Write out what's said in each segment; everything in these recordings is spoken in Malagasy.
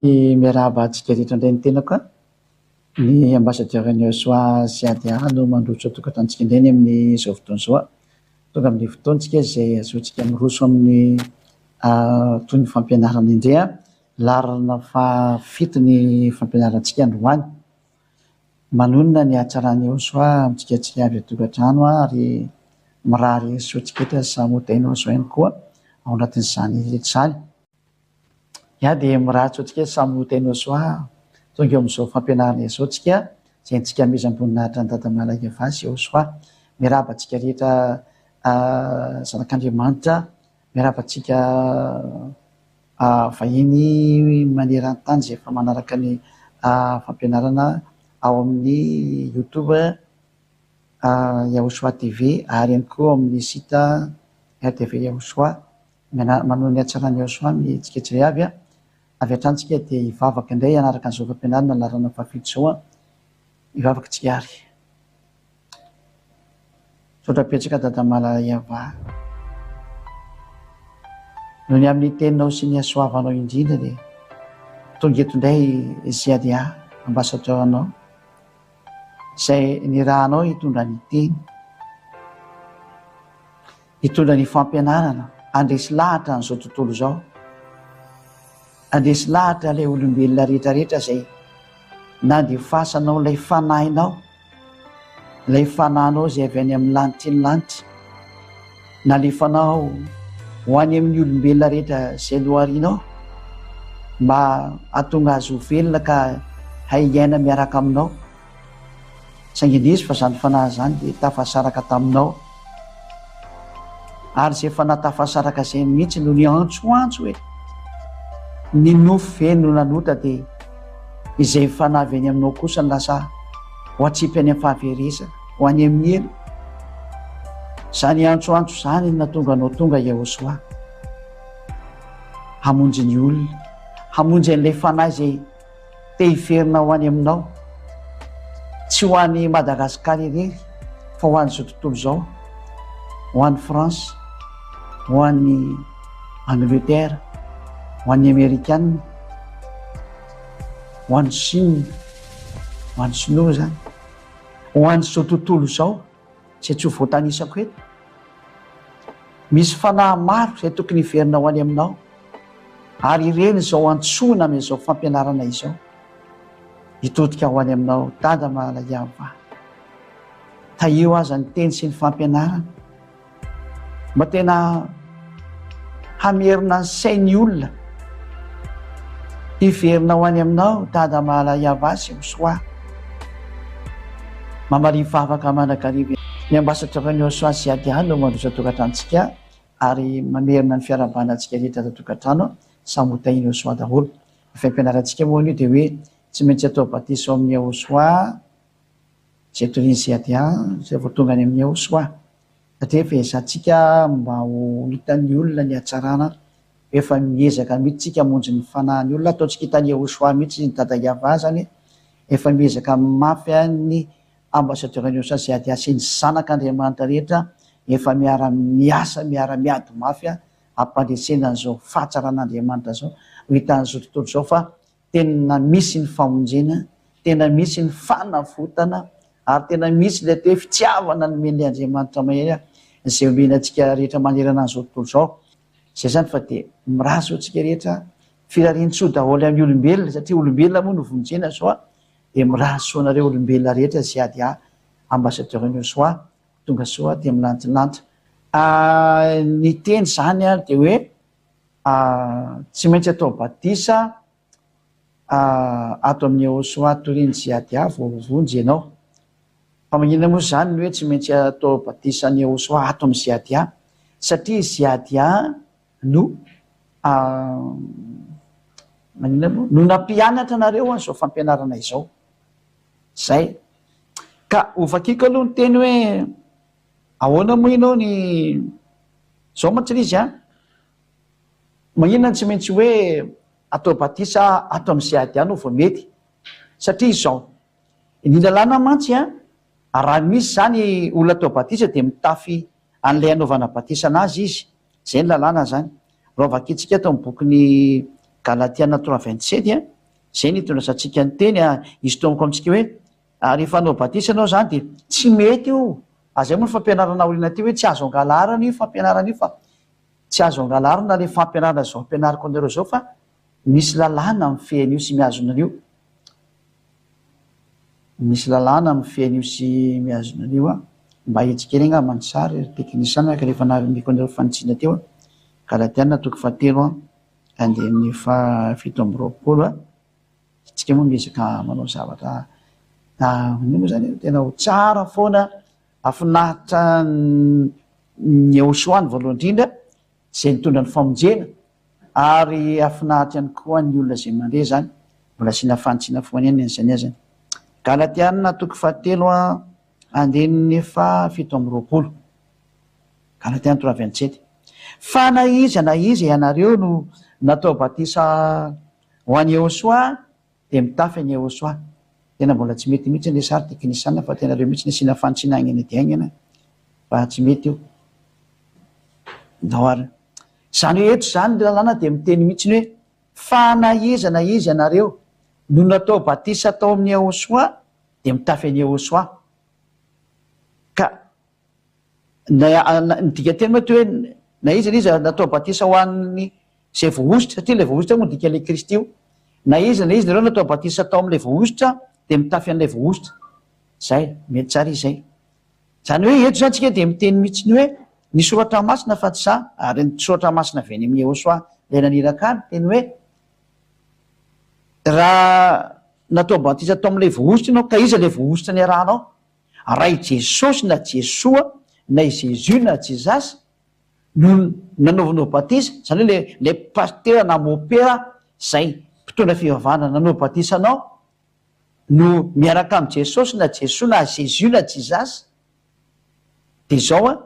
Miarahaba antsika rehetra indray ny tenako a. Ny ambassadeur ny Soa CADA no mandroso tokantranontsika indray ny amin'izao fotoana izao. Tonga amin'ny fotoantsika izay ahazoantsika miroso amin'ny toy ny fampianarana indray a. Laharana fahafito ny fampianarantsika androany. Manonona ny hatsaran'i Yehosua amintsika tsy avy an-tokantrano ary mirary soa antsika rehetra samy ho tahin'i Yehosua ihany koa ao anatin'izany rehetra izany. Ya dia mirary soa antsika samy ho tahin'i Yehosua tonga eo amin'izao fampianarana izao tsika izay antsika amezam-boninahitra an'i Dada Malaiava sy Yehosua. Miarahaba antsika rehetra zanak'Andriamanitra, miarahaba antsika vahiny maneran-tany izay efa manaraka ny fampianarana ao amin'ny youtube Yahoshua TV ary ihany koa ao amin'ny site RTV Yahoshua. Manohy ny hatsaran'i Yahoshua ny tsika tsirairay avy. Avy hatrany tsika dia hivavaka indray hanaraka an'izao fampianarana laharana fahafito izao. Hivavaka tsika ary. Misaotra betsaka Dada Malaiava. Noho ny amin'ny teninao sy ny hasoavanao indrindra dia tonga eto indray ZA ambassadeur anao izay nirahanao hitondra ny teny, hitondra ny fampianarana, handresy lahatra an'izao tontolo izao, handresy lahatra ilay olombelona rehetra rehetra izay nandefasanao ilay fanahinao. Ilay fanahinao izay avy any amin'ny lanitry ny lanitra, nalefanao ho any amin'ny olombelona rehetra izay noharinao, mba hahatonga azy ho velona ka hay hiaina miaraka aminao. Saingy indrisy fa izany fanahy izany dia tafasaraka taminao. Ary izay fanahy tafasaraka izay mihitsy no niantsoantso hoe, Ny nofo ve no nanota dia izay fanahy avy any aminao kosa no lasa ho atsipy any amin'ny fahaverezana, ho any amin'ny helo. Izany antsoantso izany no nahatonga anao tonga Yehosua hamonjy ny olona, hamonjy an'ilay fanahy izay te hiverina ho any aminao, tsy ho any Madagascar irery fa ho an'izao tontolo izao, ho an'i France, ho an'i Angleterre, ho an'ny Amerikana, ho an'i Chine, ho an'ny Sinoa izany, ho an'izao tontolo izao izay tsy ho voatanisako eto. Misy fanahy maro izay tokony hiverina ho any aminao, ary ireny izao antsoina amin'izao fampianarana izao. Hitodika ho any aminao Dada Mahala Yavah. Tahio aza ny teny sy ny fampianarana. Mba tena hamerina ny sain'ny olona hiverina ho any aminao Dada Mahala Yavah sy Yosua. Mamalia vavaka mandrakariva. Ny ambasadaoran'i Yosua sy Adia no mandroso an-tokantranontsika ary mamerina ny fiarahabana antsika rehetra ato an-tokantrano. Samy ho tahin'i Yosua daholo. Ny fampianarantsika moa anio dia hoe tsy maintsy atao batisa ao amin'i Yahoshuah izay torian'i Ziadia izay vao tonga any amin'i Yahoshuah. Satria efa ezahantsika mba ho hitan'ny olona ny hatsarana, efa miezaka mihitsy tsika hamonjy ny fanahin'ny olona, ataontsika hitan'i Yahoshuah mihitsy ny Dada Yavah zany, efa miezaka mafy ny ambassadeur-n'i Yahoshuah Ziadia sy ny zanak'Andriamanitra rehetra efa miara-miasa, miara-miady mafy hampandresena an'izao fahatsaran'Andriamanitra izao, ho hitan'izao tontolo izao fa tena misy ny famonjena, tena misy ny fanavotana, ary tena misy ilay atao hoe fitiavana nomen'ilay Andriamanitra mahery izay omena antsika rehetra manerana an'izao tontolo izao. Izay izany fa dia mirary soa antsika rehetra, firarian-tsoa daholo amin'ny olombelona, satria olombelona moa no vonjena soa, dia mirary soa anareo olombelona rehetra izay ady ahy, ambassadeur ny soa, Tonga soa aty amin'ny lantilanitra. Ny teny izany ary dia hoe tsy maintsy atao batisa ato amin'ny Yehosua torian'i Ziadia vao voavonjy ianao. Fa maninona moa izany ny hoe tsy maintsy atao batisa an'i Yehosua ato amin'ny Ziadia? Satria Ziadia no maninona moa? No nampianatra anareo an'izao fampianarana izao. Zay. Ka hovakiko aloha ny teny hoe ahoana moa ianao ny zao mantsy ilay izy an, maninona no tsy maintsy hoe atao batisa ato amin'ny CADA no vao mety? Satria izao, ny lalàna mantsy an, raha misy izany olona atao batisa dia mitafy an'ilay anaovana batisa anazy izy, izay ny lalàna izany. Raha hovakintsika ato amin'ny bokin'ny. Galatiana 3:27 a, izay no itondrasantsika ny teny a, isintomako amintsika hoe rehefa hanao batisa ianao izany dia tsy mety io, ary izay moa ny fampianarana aoriana aty hoe tsy azo angalarina io fampianarana io fa tsy azo angalarina ilay fampianarana izao ampianariko anareo izao fa misy lalàna mifehy an'io sy mihazona an'io. Misy lalàna mifehy an'io sy mihazona an'io an. Mba ahitsy kely angamba ny sary ry teknisiana araka ilay efa nanomeko anareo fanitsiana teo an. Galatiana toko fahatelo an, andininy faha-27 an. Tsika moa miezaka manao zavatra inona moa zany e, tena ho tsara foana, hahafinaritra ny Yehoshuah ny voalohany indrindra, izay nitondra ny famonjena, ary hahafinaritra ihany koa ny olona izay mandre izany, mbola asiana fanitsiana foana ihany an'izany azany. Galatiana toko fahatelo andininy faha-27. Galatiana 3:27. Fa na iza na iza ianareo no natao batisa Ho an'i Yehosua dia mitafy an'i Yehosua. Tena mbola tsy mety mihitsy le sary teknisiana fa tena reo mihitsy ny asiana fanitsiana haingana dia haingana fa tsy mety io. Ndao ary. Izany hoe eto izany ny lalàna dia miteny mihitsy ny hoe fa na iza na iza ianareo no natao batisa tao amin'i Yehosua dia mitafy an'i Yehosua. Ka Na, ny dikanteny moa toy hoe na iza na iza natao batisa ho an'ny izay voahosotra, satria ilay voahosotra moa dikan'ilay Kristy io. Na iza na iza nareo natao batisa tao amin'ilay voahosotra dia mitafy an'ilay voahosotra. Izay, mety tsara izy izay. Izany hoe eto izany tsika dia miteny mihitsy ny hoe ny soratra masina fa tsy za, ary ny soratra masina avy any amin'i Yehosua ilay naniraka ahy miteny hoe raha natao batisa tao amin'ilay voahosotra ianao ka iza ilay voahosotra niarahanao? Raha i Jesosy na Jesoa na i Jésus na Jesus no nanaovanao batisa, izany hoe le le pasitera na mopera izay mpitondra fivavahana nanao batisa anao no miaraka amin'i Jesosy na Jesoa na Jésus na Jesus, dia izao an,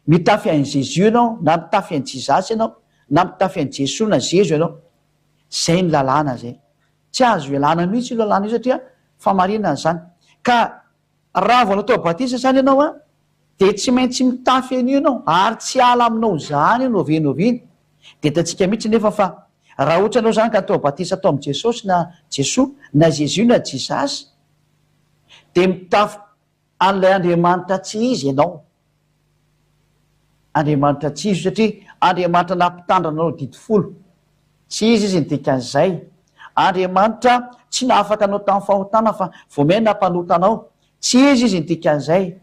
mitafy an'i Jésus ianao na mitafy an'i Jesus ianao na mitafy an'i Jesoa na Zezo ianao. Izay ny lalàna izay. Tsy azo ialana mihitsy io lalàna io satria famarinana izany. Ka raha vao natao batisa izany ianao an, dia tsy maintsy mitafy an'io ianao ary tsy hiala aminao izany io n'oviana n'oviana. Dia hitantsika mihitsy nefa fa raha ohatra ianao izany ka atao batisa tao amin'i Jesosy na Jesoa na Jésus na Jesus dia mitafy An'ilay Andriamanitra tsy izy ianao. Andriamanitra tsy izy io satria Andriamanitra nampitandrina anao didy folo. Tsy izy izy ny dikan'izay. Andriamanitra tsy nahafaka anao tamin'ny fahotana fa vao miha nampanota anao. Tsy izy izy ny dikan'izay.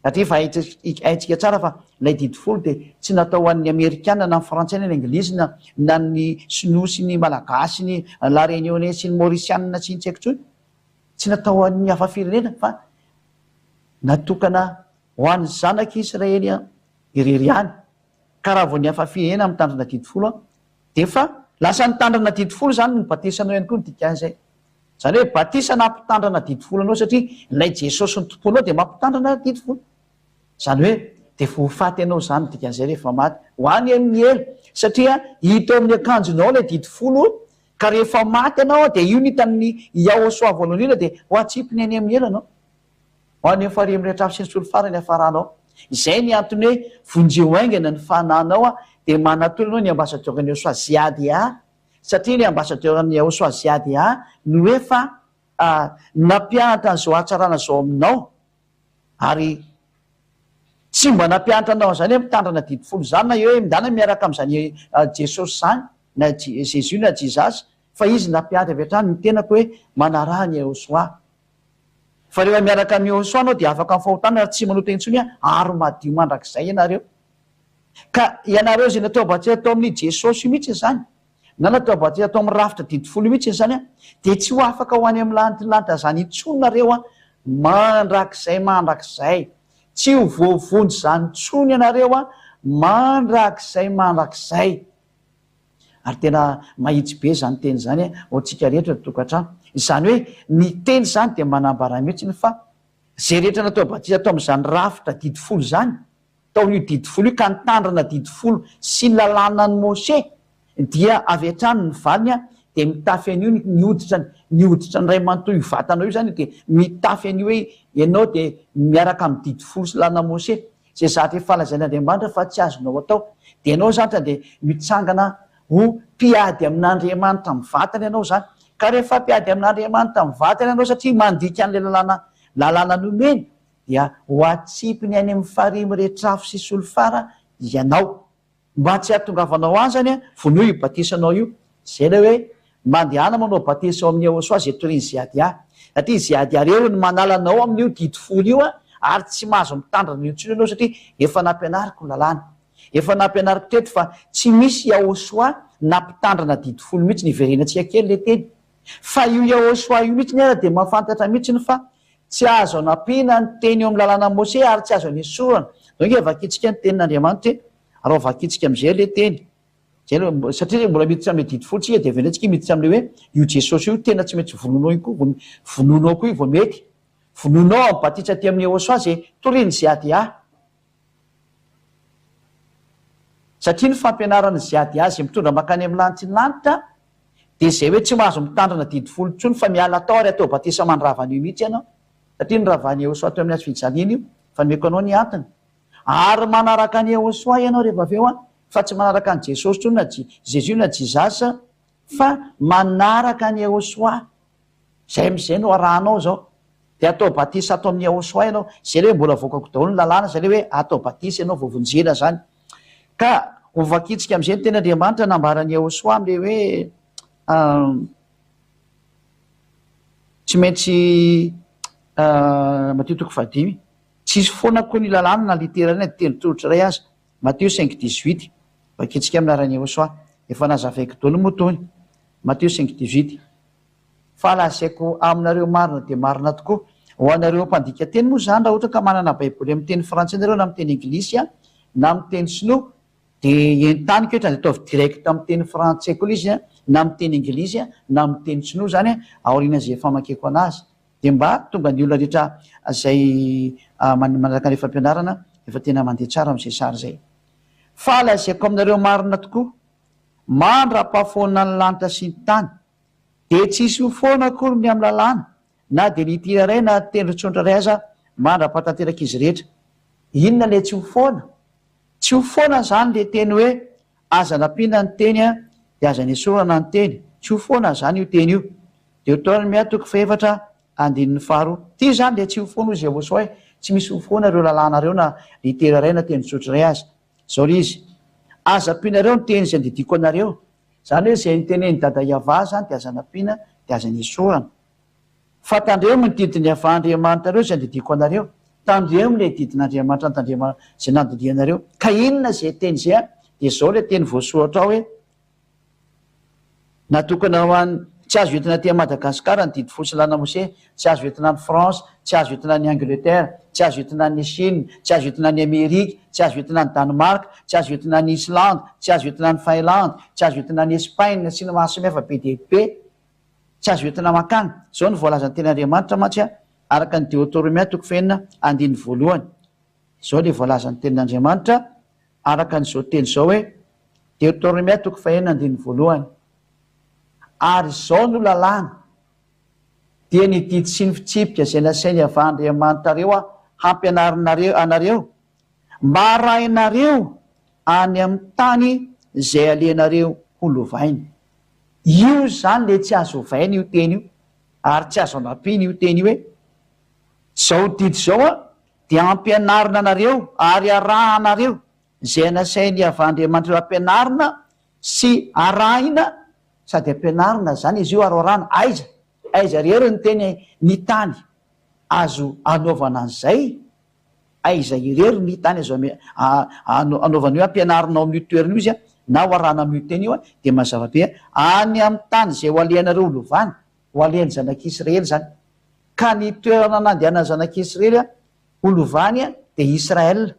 Satria efa haintsika tsara fa ilay didy folo dia tsy natao ho an'ny Amerikana na ny Frantsay na ny Anglisy na na ny Sinoa sy ny Malagasy ny La Réunionnais sy ny Maurisiana sy ny tsy haiko intsony. Tsy natao ho an'ny hafa firenena fa natokana ho an'ny zanak'i Israely irery ihany. Ka raha vao ny hafa firenena mitandrina didy folo dia efa lasa nitandrina didy folo izany ny batisanao ihany koa ny dikan'izay. Izany hoe batisa nampitandrana didy folo anao satria ilay Jesosy nitompoanao dia mampitandrina didy folo. Izany hoe dia efa ho faty ianao izany ny dikan'izay rehefa maty. Ho any amin'ny helo satria hita ao amin'ny akanjonao ilay didy folo Ka rehefa maty ianao dia io no hitan'ny Yahosoa voalohany indrindra dia ho atsipiny any amin'ny helo ianao. Ho any amin'ny farihy mirehitra afo sy ny solifara ny hiafaranao. Izay ny antony hoe vonjeo haingana ny fanahinao dia manatona anao ny ambassadeur-n'ny Yahosoa ZADA satria ny ambassadeur-n'ny Yahosoa ZADA no efa nampianatra an'izao hatsarana izao aminao ary tsy mba nampianatra anao an'izany hoe mitandrina didy folo izany na hoe mindana miaraka amin'izany Jesosy izany na Jésus na Jesus fa izy nampianatra avy hatrany ny tenako hoe manaraha an'i Yehosua fa rehefa miaraka amin'i Yehosua anao dia afaka amin'ny fahotana ary tsy manota intsony ary madio mandrakizay ianareo ka ianareo izay natao batisa tao amin'i Jesosy io mihitsy izany na natao batisa tao amin'ny rafitra didy folo io mihitsy izany dia tsy ho afaka ho any amin'ny lanitra lanitra izany intsony nareo an mandrakizay mandrakizay tsy ho voavonjy izany intsony ianareo an mandrakizay mandrakizay ary tena mahitsy be izany teny izany ho antsika rehetra ny tokantrano izany hoe ny teny izany dia manambara mihitsy fa izay rehetra natao batisa tao amin'izany rafitra didy folo izany tao amin'io didy folo io ka nitandrina didy folo sy ny lalànan'i Mose dia avy hatrany ny valiny dia mitafy an'io ny hoditra ny hoditra ny ray manontolo io vatanao io izany dia mitafy an'io hoe ianao dia miaraka amin'ny didy folo sy lalàn'i Mose izay zatra efa lazain'Andriamanitra fa tsy azonao atao dia ianao zatra dia mitsangana Ho mpiady amin'Andriamanitra mivantana ianao izany. Ka rehefa mpiady amin'Andriamanitra mivantana ianao satria mandika an'ilay lalàna lalàna nomeny dia ho atsipiny any amin'ny farihy miretrafo sy solifara ianao. Mba tsy hahatongavanao any izany an, vonoy io batisanao io. Izay ilay hoe mandehana manao batisa ao amin'i Yahoshuah izay torian'i Ziadia. Satria Ziadia irery no manala anao amin'io didy folo io an, ary tsy mahazo mitandrina an'io intsony ianao satria efa nampianariko ny lalàna. Efa nampianariko teto fa tsy misy Yahoshuah nampitandrina didy folo mihitsy, niverenantsika kely ilay teny. Fa io Yahoshuah io mihitsiny ara dia mahafantatra mihitsiny fa tsy azo anampiana ny teny eo amin'ny lalànan'i Mose ary tsy azo anesorana. Donc vakintsika ny tenin'Andriamanitra e. Ary ao vakintsika amin'izay ilay teny. Izay aloha, satria mbola miditra amin'ilay didy folo tsika dia avy eo indray tsika miditra amin'ilay hoe io Jesosy io tena tsy maintsy vonoinao io koa, vonoinao koa io vao mety. Vonoinao amin'ny batisa aty amin'ny Yahoshuah izay torian'i ZADA. Satria ny fampianaran'i ZADA izay mitondra mankany amin'ny lanitry ny lanitra dia izay hoe tsy mahazo mitandrina didy folo intsony fa miala tao ary atao batisa mandrava an'io mihitsy ianao. Satria noravan'i Yahoshuah teo amin'ny hazo fijaliana io, fa nomeko anao ny antony. Ary manaraka an'i Yahoshuah ianao rehefa avy eo an, fa tsy manaraka an'i Jesosy intsony na Jesus na Jesus fa manaraka an'i Yahoshuah. Izay amin'izay no arahanao izao. Dia atao batisa ato amin'i Yahoshuah ianao. Izay ilay hoe mbola avoakako daholo ny lalàna, izay ilay hoe atao batisa ianao vao vonjena izany. Ka ho vakintsika amin'izay ny tenin'Andriamanitra nambaran'i Yahoshuah amin'ilay hoe tsy maintsy Matio toko fahadimy. Tsisy foana koa ny lalàna na litera iray na teny tolotra iray aza. Matio cinq dix-huit. Vakintsika amin'ny anaran'i Yehosua. Efa nazavaiko daholo moa tony. Matio cinq dix-huit. Fa lazaiko aminareo marina dia marina tokoa, ho anareo mpandika teny moa izany raha ohatra ka manana baiboly amin'ny teny frantsay nareo na amin'ny teny anglisy na amin'ny teny sinoa dia entaniko eto dia ataovy direct amin'ny teny frantsay koa ilay izy na amin'ny teny anglisy na amin'ny teny sinoa izany aorian'izay famakiako anazy. Dia mba tonga ny olona rehetra izay manaraka ilay fampianarana efa tena mandeha tsara amin'izay sary izay. Fa lazaiko aminareo marina tokoa, mandra-pahafoana ny lanitra sy ny tany, dia tsy hisy ho foana akory ny amin'ny lalàna, na dia litira iray na tendron-tsondra iray aza, mandra-pahatanterak'izy rehetra. Inona ilay tsy ho foana? Tsy ho foana izany ilay teny hoe aza nampiana ny teny dia aza nesorana ny teny. Tsy ho foana izany io teny io. Deoteronomia toko fahefatra andininy faharoa. Ity izany dia tsy ho foana hoy Jehosoa hoe, tsy misy ho foana ireo lalàna ireo na litera iray na teny tsotra iray aza. Izao ilay izy, Aza ampianareo ny teny izay andidiako anareo. Izany hoe izay notenenin'i Dada Yavah izany dia aza nampiana dia aza nesorana. Fa tandremo ny didin'i Yavah Andriamanitrareo izay andidiako anareo. Tandremo ilay didin'Andriamanitra notandremana izay nandidianareo. Ka inona izay teny izay an? Dia izao ilay teny voasoratra ao hoe. Natokana ho an'ny, tsy azo entina aty Madagascar ny didy fotsy lana Mose, tsy azo entina any France, tsy azo entina any Angleterre, tsy azo entina any Chine, tsy azo entina any Amerika, tsy azo entina any Danemark, tsy azo entina any Islande, tsy azo entina any Finlande, tsy azo entina any Espagne sy ny maro samihafa be dia be, tsy azo entina mankany. Izao no voalazan'ny tenin'Andriamanitra mantsy araka ny Deotoromia toko fahenina andininy voalohany. Izao ilay voalazan'ny tenin'Andriamanitra araka an'izao teny izao hoe, Deoteronomia toko fahenina andininy voalohany, Ary izao no lalàna, dia ny didy sy ny fitsipika izay nasain'i Yavah Andriamanitrareo hampianarinareo anareo, mba harahinareo any amin'ny tany izay alehanareo ho lovaina. Io izany ilay tsy azo ovaina io teny io, ary tsy azo anampiana io teny io hoe, Izao didy izao dia ampianarina anareo ary arahanareo izay nasain'i Yavah Andriamanitrareo ampianarina sy arahina, sady ampianarina izany izy io ary arahina, aiza? Aiza irery ny teny ny tany azo anaovana an'izay? Aiza irery ny tany azo anaovana io ampianarina ao amin'io toerana io izy na ho arahana amin'io teny io dia mazava be any amin'ny tany izay ho alehanareo ho lovany, ho alehan'ny zanak'Israely izany. Ka ny toerana nandehanan'ny zanak'Israely ho lovany dia Israel,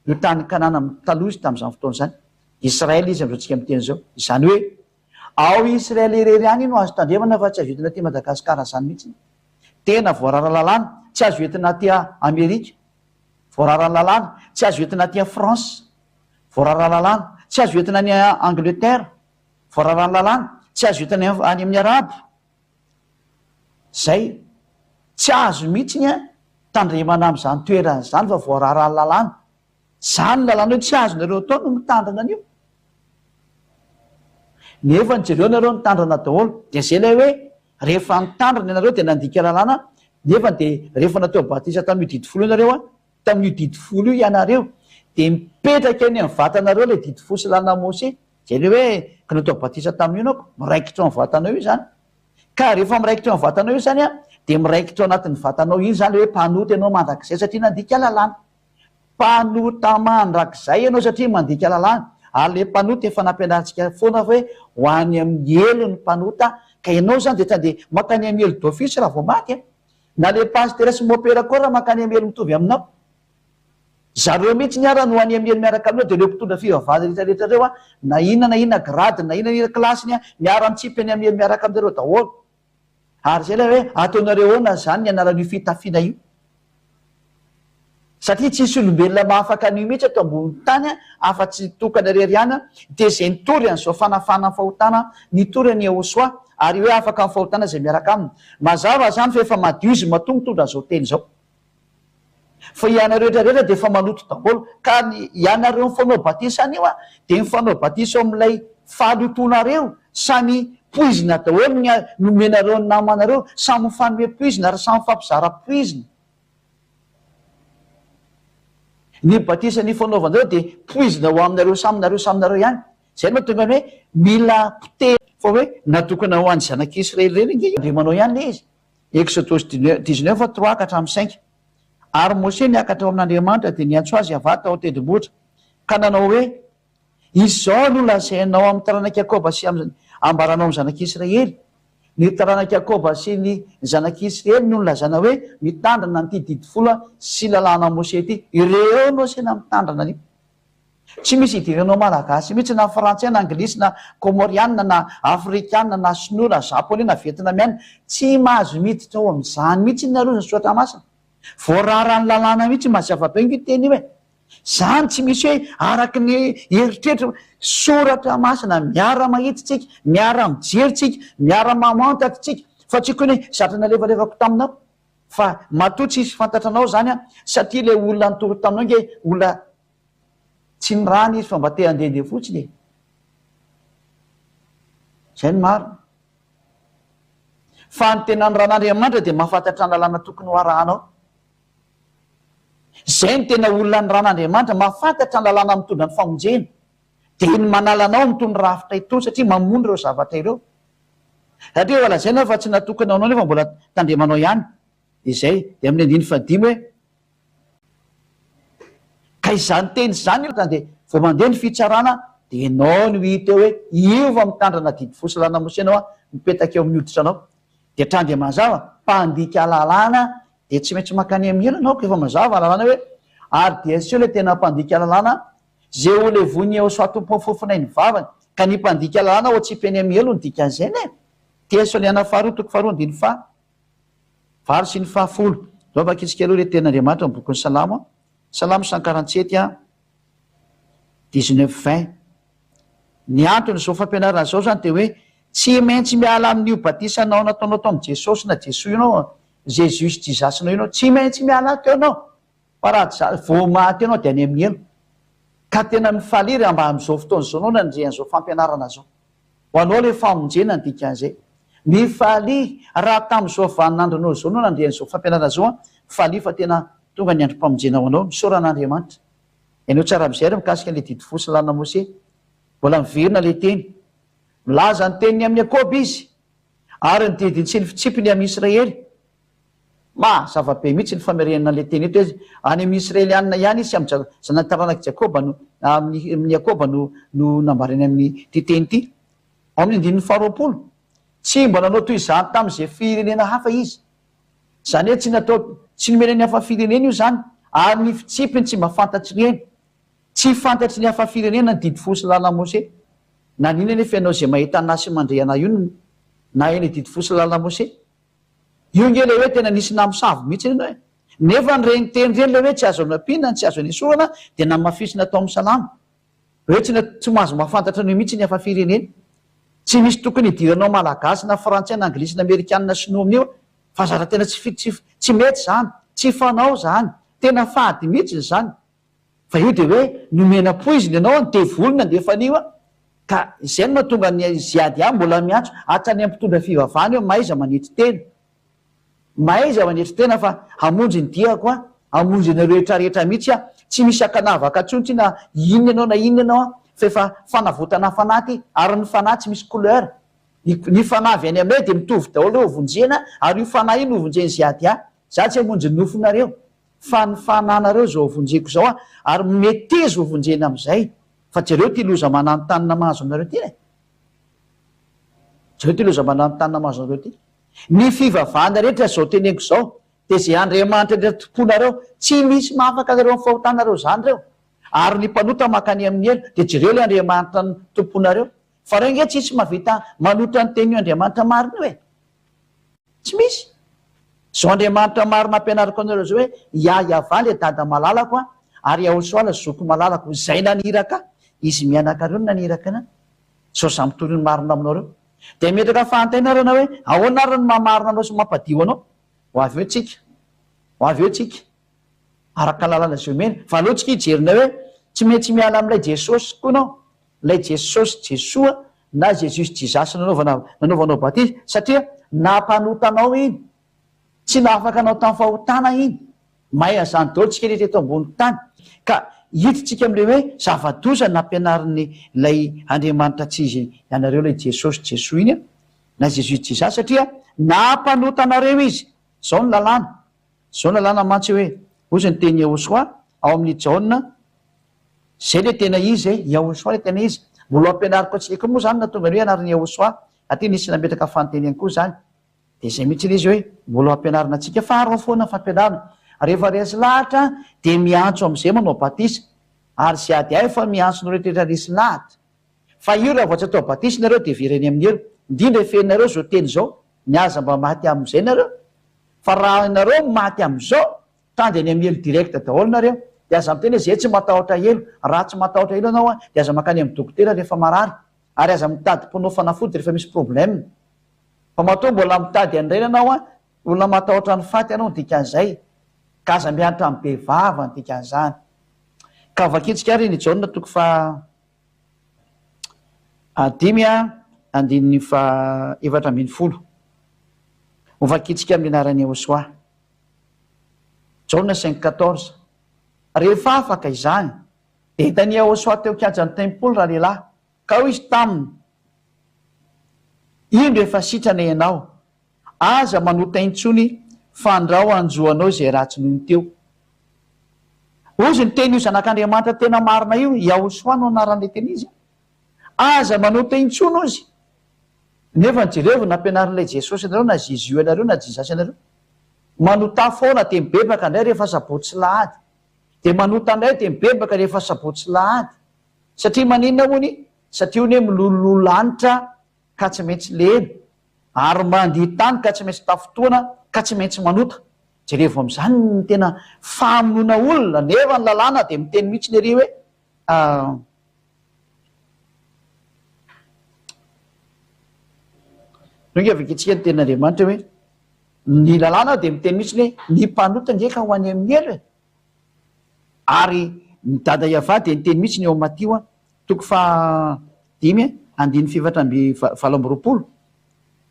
io tany Kanana taloha izy tamin'izany fotoana izany. Israel izy amin'izao tsika miteny izao. Izany hoe, ao Israel irery ihany no azo tandremana fa tsy azo entina aty Madagascar izany mihitsy. Tena voarara lalàna, tsy azo entina aty Amerika, voarara lalàna, tsy azo entina aty France, voarara lalàna, tsy azo entina any Angleterre, voarara lalàna, tsy azo entina any amin'ny Arabo. Zay. Tsy azo mihitsy ny tandremana amin'izany toerana izany fa voararan'ny lalàna. Izany lalàna hoe tsy azonareo atao no mitandrina an'io. Nefa jereo nareo nitandrina daholo. Dia zay ilay hoe rehefa nitandrina ianareo dia nandika lalàna nefa dia rehefa natao batisa tamin'io didy folo io nareo an, tamin'io didy folo io ianareo dia mipetraka eny amin'ny vatanareo ilay didy folo sy lalàna Mose. Zay ilay hoe ka natao batisa tamin'io ianao ko, miraikitra ao amin'ny vatanao io izany. Ka rehefa miraikitra eo amin'ny vatanao io izany an, dia miraikitra ao anatin'ny vatanao iny izany ilay hoe mpanota ianao mandrakizay satria nandika lalàna. Mpanota mandrakizay ianao satria mandika lalàna, ary ilay mpanota efa nampianarintsika foana hoe ho any amin'ny helo ny mpanota, ka ianao izany dia tsy dia mankany amin'ny helo d'office raha vao maty an! Na ilay pasitera sy mopera koa raha mankany amin'ny helo mitovy aminao. Zareo mihitsy ara no any amin'ny helo miaraka aminao, dia ireo mpitondra fivavahana rehetra rehetra ireo an, na inona na inona grade-ny, na inona na inona classe-ny an, miara-mitsipy any amin'ny helo miaraka aminareo daholo. Ary izay ilay hoe ataonareo ahoana izany ny anaran'io fitafiana io? Satria tsisy olombelona mahafaka an'io mihitsy eto ambonin'ny tany afa-tsy tokana irery ihany dia izay nitory an'izao fanafahana ny fahotana, nitory an'i Yehosua ary hoe afaka amin'ny fahotana izay miaraka aminy. Mazava izany fa efa madio izy matoa mitondra an'izao teny izao. Fa ianareo rehetra rehetra dia efa maloto daholo ka ny ianareo mifanao batisa anio a dia mifanao batisa ao amin'ilay fahalotoanareo samy poizina daholo ny nomenareo ny namanareo samy mifanome poizina ary samy mifampizara poizina ny batisa nifanaovanareo dia poizina ho aminareo samy nareo samy nareo ihany izay no mahatonga ny hoe mila potehina fa hoe natokana ho an'ny zanak'Israely ireny ange io Andriamanao ihany ilay izy Eksodosy dix-neuf trois ka hatramin'ny cinq. Ary Mose niakatra ao amin'Andriamanitra dia niantso azy Yavah tao an-tendrombohitra, ka nanao hoe, Izao no lazainao amin'ny taranak'i Jakoba sy amin'ny ambaranao amin'ny zanak'Israely, Ny taranak'i Jakoba sy ny zanak'Israely no nilazana hoe mitandrina an'ity didy folo sy lalàna Mose ity. Ireo no asaina mitandrina an'io. Tsy misy idiranao malagasy mihitsy na frantsay na anglisy na komorianina na afrikana na sinoa na japonais na vietnamiana, tsy mahazo miditra ao amin'izany mihitsy nareo ny soratra masina. Voararan'ny lalàna mihitsy, mazava be ange io teny io e. Zany tsy misy hoe araky ny eritreritra, soratra masina miara mahita tsika, miara mijery tsika, miara mamantatra tsika, fa tsy kony hoe zatra nalefalefako taminao. Fa matoa tsisy fantatra anao zany an, satria ilay olona nitory taminao ange olona Tsy nirana izy fa mba te handehandeha fotsiny e! Zay no marina. Fa ny tena niran'Andriamanitra dia mahafantatra ny lalàna tokony ho arahanao. Zay no tena olona niran'Andriamanitra, mahafantatra ny lalàna mitondra ny famonjena. Dia ny manala anao amin'itony rafitra itony satria mamono ireo zavatra ireo. Satria efa lazaina fa tsy natokana ho anao nefa mbola tandremanao ihany. Dia izay. Dia amin'ny andininy fahadimy hoe. Ka izany teny izany io dia vao mandeha ny fitsarana dia ianao no hita eo hoe io vao mitandrana didy fo sy lalana-mosy ianao mipetaka eo amin'ny hoditra anao. Dia hatrany dia mazava, mpandika lalàna dia tsy maintsy mankany amin'ny helo ianao ka efa mazava lalàna hoe ary dia aseho ilay tena mpandika lalàna izay ho levon'ny Yehosua Tompo fofonay ny vavany ka ny mpandika lalàna ho atsipy any amin'ny helo ny dikan'izay ne. Tesaliana faharoa toko faharoa andininy faha Valo sy ny fahafolo. Zao vakintsika aloha ilay tenin'Andriamanitra ao amin'ny bokin'ny Salamo, Salamo 147 a, 19 20. Ny anton'izao fampianarana izao izany dia hoe tsy maintsy miala amin'io batisanao nataonao tao amin'i Jesosy na Jesoa io ianao, Jesus Jesus-nao io ianao, tsy maintsy miala teo ianao. Fa raha tsy izany, vao maty ianao dia any amin'ny helo. Ka tena mifalia raha mba amin'izao fotoana izao ianao nandre an'izao fampianarana izao. Ho anao ilay famonjena ny dikan'izay. Mifalia raha tamin'izao vaninandronao izao no nandre an'izao fampianarana izao an, mifalia fa tena tonga ny androm-pamonjena ho anao. Misaora an'Andriamanitra. Ianao tsara amin'izay ary mikasika an'ilay didy fo sy lalana Mose. Mbola miverina ilay teny. Milaza ny teniny amin'i Jakoba izy, ary ny didiny sy ny fitsipiny amin'i Israely. Ma, zava-be mihitsy ny famerenana an'ilay teny eto hoe any amin'ny Israelianina ihany izy sy amin'ny zanak'i taranak'i Jakoba no, amin'ny, amin'i Jakoba no, no nambarany amin'ity teny ity. Ao amin'ny andininy faharoapolo, tsy mba nanao toy izany tamin'izay firenena hafa izy. Izany hoe tsy natao, tsy nomena ny hafa firenena io izany, ary ny fitsipiny tsy mba fantatr'ireny. Tsy fantatry ny hafa firenena ny didy folo sy lalàn'i Mose. Naninona anefa ianao izay mahita anà sy mandre anà io no nahay ny didy folo sy lalàn'i Mose? Io nge ilay hoe tena nisy namosavy mihitsy anie e! Nefa ireny teny ireny ilay hoe tsy azo anampiana, tsy azo anesorana dia namafisina tao amin'ny salamo. Hoe tsy tsy mahazo mahafantatra an'io mihitsy ny hafa firenena. Tsy misy tokony hidiranao malagasy na frantsay na anglisy na amerikana na sinoa amin'io fa zara tena tsy tsy tsy mety izany, tsy fanao izany, tena fady mihitsy izany. Fa io dia hoe nomena poizina ianao an, devoly nandefa an'io an. Ka izay no mahatonga ny ZADA mbola miantso hatrany amin'ny mpitondra fivavahana hoe mahaiza manetry tena. Mahaiza manetry tena fa hamonjy ny diako aho, hamonjy anareo rehetra rehetra mihitsy aho. Tsy misy ankanavaka intsony ity na inona ianao na inona ianao an, fa efa fanavotana fanahy ity, ary ny fanahy tsy misy couleur. Ny ny fanahy avy any aminay dia mitovy daholo ireo hovonjena, ary io fanahy io no hovonjen'i ZADA. Za tsy hamonjy ny nofonareo, fa ny fananareo izao hovonjeko izao aho, ary meteza hovonjena amin'izay. Fa jereo ity loza mananontanona mahazo anareo ity e! Jereo ity loza mananontanona mahazo anareo ity. Ny fivavahana rehetra izao teneniko izao dia izay Andriamanitra rehetra tompoinareo, tsy misy mahafaka anareo amin'ny fahotanareo izany ireo. Ary ny mpanota mankany amin'ny helo, dia jereo ilay Andriamanitra tompoinareo. Fa ireo ange tsisy mahavita manohitra ny tenin'io Andriamanitra marina io e! Tsy misy. Izao Andriamanitra marina ampianariko anareo izao hoe, Yah Yavah ilay dada malalako an, ary Yahoshuah ilay zoky malalako, izay naniraka ahy, izy mianaka ireo no naniraka anah. Izao izaho mitory ny marina aminareo. Dia metraka fahantena ary ianao hoe, ahoana ary no maha marina anao sy mampadio anao? Ho avy eo tsika. Ho avy eo tsika. Araka ny lalana izay omena. Fa aleo tsika hijery indray hoe, tsy maintsy miala amin'ilay Jesosy koa ianao. Ilay Jesosy Jesoa na Jesus Jesus nanaovana nanaovanao batisa satria nampanota anao iny. Tsy nahafaka anao tamin'ny fahotana iny. Mahay an'izany daholo tsika rehetra eto ambony tany. Ka hiditsika amin'ilay hoe zava-doza nampianarin'ny ilay Andriamanitra tsy izy ianareo ilay Jesosy Jesoa iny na Jesus Jesus satria nampanota anareo izy. Izao ny lalàna. Izao ny lalàna mantsy hoe, hozy ny tenin'i Yahoshuah ao amin'ny Jaona Zay le tena izy e, Yahoshuah le tena izy. Mbola ho ampianariko antsika koa moa zany nahatonga ny hoe anaran'i Yahoshuah. Aty nisy nametraka fanontaniany koa zany. Dia zay mihitsy le izy hoe mbola ho ampianarina antsika fa arao foana ny fampianarana. Rehefa resy lahatra dia miantso amizay manao batisa. Ary ze ady ahy fa miantso ny rehetra resy lahatra. Fa io raha vao tsy atao batisa nareo dia very any amin'ny helo. Indrindra efenareo zao teny zao, ny aza mba maty amizay nareo. Fa raha nareo maty amizao Tandy any amin'ny helo direct daholo nareo dia aza miteny hoe zay tsy matahotra helo, raha tsy matahotra helo ianao an dia aza mankany amin'ny dokotera rehefa marary ary aza mitady mponao fanafody rehefa misy problème fa matoa mbola mitady an'ireny ianao an olona matahotra ny faty ianao ny dikan'izay ka aza miantra amin'ny be vava ny dikan'izany ka vakintsika ary ny Jaona toko faha dimy andininy faha 14 ho vakintsika amin'ny anaran'i Yehosua. Jaona cinq quatorze. Rehefa afaka izany, dia hitan'i Yehosua teo an-kianjan'ny tempoly ralehilahy, ka hoy izy taminy, Indro efa sitrana ianao, aza manota intsony, fandrao hanjo anao izay ratsy noho ny teo. Hozy ny tenin'io Zanak'Andriamanitra tena marina io, Yahoshuah no anaran'ilay tena izy, Aza manota intsony, hozy. Nefa jerevo nampianarin'ilay Jesosy anareo na Jésus anareo na Jesus anareo. Manotà foana dia mibebaka indray rehefa sabotsy sy lahady. Dia manota indray dia mibebaka rehefa sabotsy sy lahady. Satria maninona hono? Satria hono hoe milololoha lanitra ka tsy maintsy lena. Ary mandia tany ka tsy maintsy tafintohana ka tsy maintsy manota. Jerevo amin'izany ny tena famonoana olona nefa ny lalàna dia miteny mihitsy ery hoe Ndao ange vakintsika ny tenin'Andriamanitra hoe, ny lalàna dia miteny mihitsy hoe ny mpanota ange ka ho any amin'ny helo e! Ary ny dada Yavah dia niteny mihitsy ny ao Matio toko faha dimy andininy fahefatra amby 28,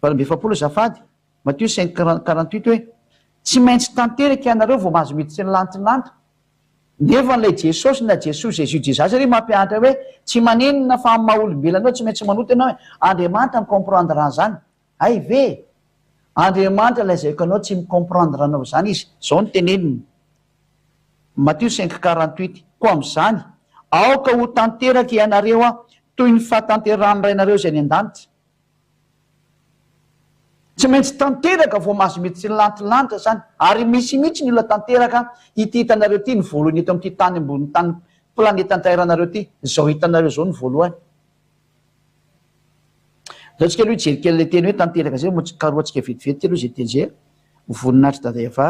48 azafady, Matio cinq 48 hoe, tsy maintsy tanteraka ianareo vao mahazo miditra ny lanitry ny lanitra. Nefa ilay Jesosy na Jesoa, Jésus, Jesus ery mampianatra hoe tsy maninona fa amin'ny maha olombelona anao tsy maintsy manota ianao e! Andriamanitra mi-comprendre an'izany. Hay ve e! Andriamanitra lazaiko anao tsy mi-comprendre anao izany Izy. Izao no teneniny. Matio cinq 48, Koa amin'izany, aoka ho tanteraka ianareo toy ny fahatanterahan'ny Rainareo izay any an-danitra. Tsy maintsy tanteraka vao mahazo mitsilantilanitra zany, ary misy mihitsy ny olona tanteraka, ity hitanareo ity ny voalohany eto amin'ity tany ambonin'ny tany planeta antaeranareo ity, izao hitanareo izao ny voalohany. Ndao tsika aloha hijery kely ilay teny hoe tanteraka zay, moa karohantsika vetivety aloha izay teny izay, ho voninahitry Dada Eva,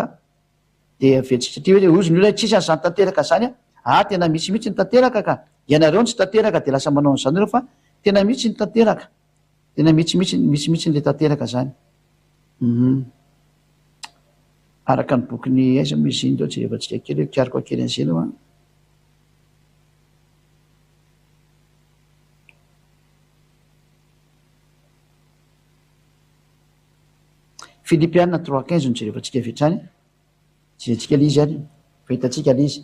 dia avetsika satria hoe hozy ny olona hoe tsisy an'izany tanteraka izany an, ah tena misy mihitsy ny tanteraka ka, ianareo no tsy tanteraka dia lasa manao an'izany nareo fa tena mihitsy ny tanteraka. Tena mitsy mitsy mitsy mitsy le tanteraka zany. Hum. Araka ny bokin'i aiza moa izy iny ndao jerevantsika kely hoe kiariko kely an'izay aloha an. Filipiana 3:15 no jerevantsika avy hatrany. Jerentsika ilay izy ary fa hitantsika ilay izy.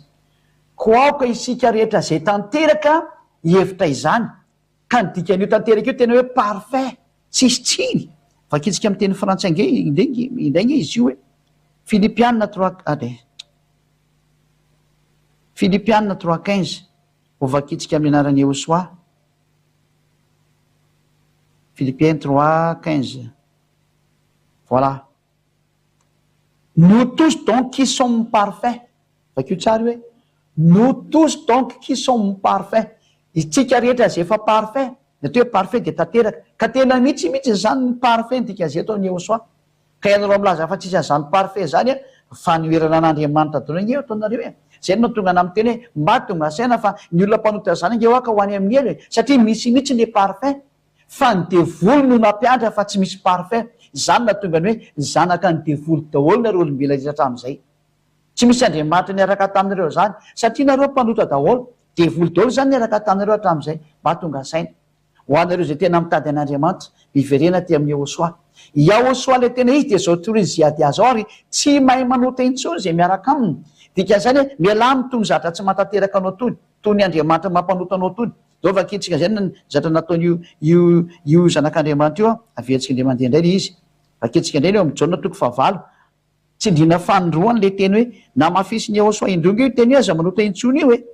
Koa aoka isika rehetra izay tanteraka hihevitra izany. Ka ny dikan'io tanteraka io tena hoe parfait, tsisy tsiny. Vakintsika amin'ny teny frantsay ange indray ange izy io e. Filipiana trois, allez. Filipiana 3:15, ho vakintsika amin'ny anaran'i Yehosua. Philippiens 3:15. Voilà. Nous tous donc qui sommes parfaits, vakio tsara io hoe, nous tous donc qui sommes parfaits, isika rehetra izay efa parfait, ny atao hoe parfait dia tanteraka, ka tena mihitsy mihitsy izany ny parfait ny dikan'izay eto amin'i Yehosua, ka ianareo milaza fa tsisy an'izany parfait izany an, fanoherana an'Andriamanitra daholo ange io ataonareo e, izay no nahatonga anah miteny hoe mba tonga saina fa ny olona mpanota izany ange hoa ka ho any amin'ny helo e, satria misy mihitsy ny parfait, Fa ny devoly no nampiantra fa tsy misy parfait. Izany nahatonga ny hoe zanaka ny devoly daholo nareo olombelona rehetra hatramin'izay. Tsy misy Andriamanitra niaraka taminareo izany satria nareo mpanota daholo. Devoly daholo izany niaraka taminareo hatramin'izay. Mba tonga saina. Ho anareo izay tena mitady an'Andriamanitra, miverena aty amin'i Yehosua. I Yahosua ilay tena izy dia izao torin'i Ziadia izao ary tsy mahay manota intsony izay miaraka aminy. Dikan'izany hoe mialà amin'itony zatra tsy mahatanteraka anao itony, toy ny Andriamanitra mampanota anao itony. Zao vakintsika zay ny zatra nataon'io io io zanak'Andriamanitra io an, averintsika indray mandeha indray le izy. Vakintsika indray ny eo amin'ny Jaona toko fahavalo. Tsindriana fanindroany le teny hoe namafisin'i Yehosua indroa nge io teny hoe aza manota intsony io e.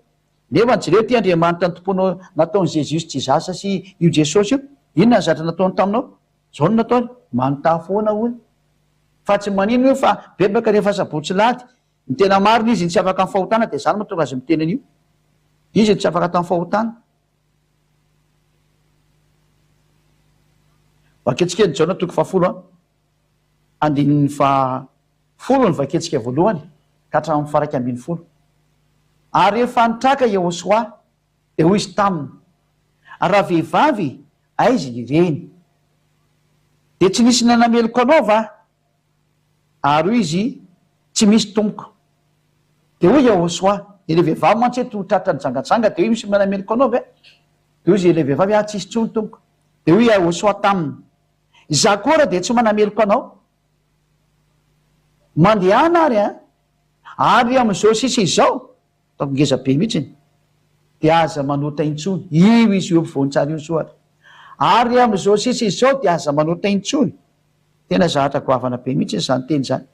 Nefa jereo ity Andriamanitra nitompoanao nataon'i Jesus Jesus sy io Jesosy io, inona ny zatra nataony taminao? Zao no nataony, manotaha foana hono. Fa tsy maninona io fa bebaka rehefa sabotsy lahady, Ny tena marina izy no tsy afaka amin'ny fahotana dia izany mahatonga azy miteny an'io. Izy no tsy afaka tamin'ny fahotana. Vakintsika ny Jaona toko fahafolo an. Andininy fahafolo ny vakintsika voalohany ka hatramin'ny faha-11. Ary rehefa nitraka Yehosua dia hoy izy taminy, Ravehivavy, aiza ireny? Dia tsy nisy nanameloka anao va? Ary hoy izy, Tsy misy, tompoko. Dia hoy Yahoshuah, Ilay vehivavy mantsy eto tratra nijangajanga, dia hoy misy manameloka anao ve? Dia hoy izy, ilay vehivavy, Ah, tsisy intsony, tompoko. Dia hoy Yahoshuah taminy, Izaho koa ary dia tsy manameloka anao. Mandehana ary an! Ary amin'izao sisa izao, ataoko ngeza be mihitsy, dia aza manota intsony. Io izy io ampovoan-tsary io soa. Ary amin'izao sisa izao dia aza manota intsony. Tena zahatra goavana be mihitsy izany teny izany.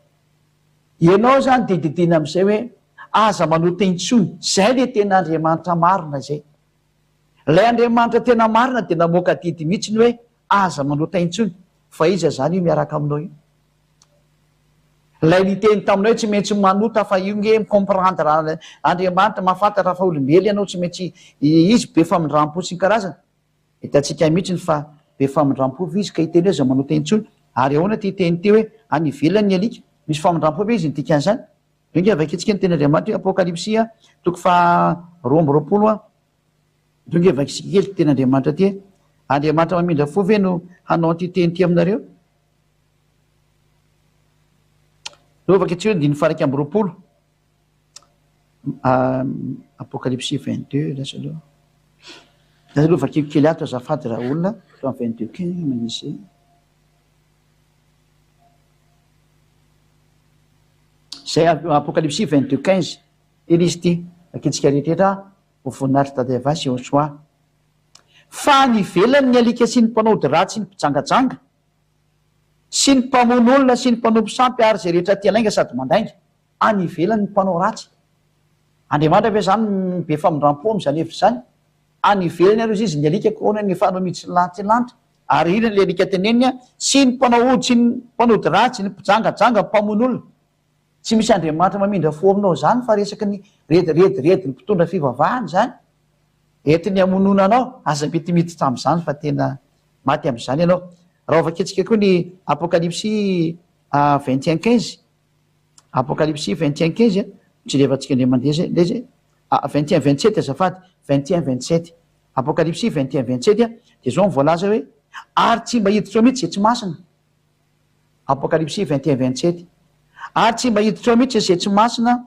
Ianao izany dia didiana amin'izay hoe aza manota intsony. Izay ilay tena Andriamanitra marina izay. Ilay Andriamanitra tena marina dia namoaka didy mihitsy ny hoe aza manota intsony. Fa iza izany io miaraka aminao io? Ilay niteny taminao hoe tsy maintsy manota fa io nge mi-comprendre Andriamanitra mahafantatra fa olombelona ianao tsy maintsy izy be famindrampo sy ny karazany. Hitantsika mihitsiny fa be famindrampo ve izy ka hiteny hoe aza manota intsony? Ary ahoana ity teny ity hoe any ivelany ny alika? Misy famindrampo ve izy ny dikan'izany? Eo ange vakintsika ny tenin'Andriamanitra io Apokalypsy toko faha 22 a. Eo ange vakintsika kely ity tenin'Andriamanitra ity e. Andriamanitra mamindra fo ve no hanao an'ity teny ity aminareo? Eo vakintsika eo andininy faha 21. Apokalypsy 22 lasa aloha. Lasa aloha vakiko kely ato azafady raha olona fa 22 kely manisy. Zay Apokalypsy 22 15. Iny izy ity, vakintsika rehetra ho voninahitry Dadayavah sy Yehoshuah. Fa any ivelany ny alika sy ny mpanao ody ratsy sy ny mpijangajanga sy ny mpamono olona sy ny mpanompo sampy ary izay rehetra tia lainga sady mandainga. Any ivelany ny mpanao ratsy. Andriamanitra ve zany be famindrampo amin'izany hevitra izany? Any ivelany ary ozy izy ny alika ko ahoana ny efa anao mitsilantilantitra ary inona ilay alika teneniny an? Sy ny mpanao ody sy ny mpanody ratsy, ny mpijangajanga, ny mpamono olona. Tsy misy Andriamanitra mamindra fo aminao izany fa resaky ny redirediny mpitondra fivavahana izany. Entiny hamonoana anao. Aza mety miditra amin'izany fa tena maty amin'izany ianao. Raha hovakintsika koa ny Apokalypsy 21 15. Apokalypsy 21 15 a, jerevantsika indray mandeha zay, ndray zay, ah, 21 27 azafady, 21 27, Apokalypsy 21 27 a, dia zao ny voalaza hoe, ary tsy mba hiditra ao mihitsy izay tsy masina. Apokalypsy 21 27, ary tsy mba hiditra ao mihitsy izay tsy masina,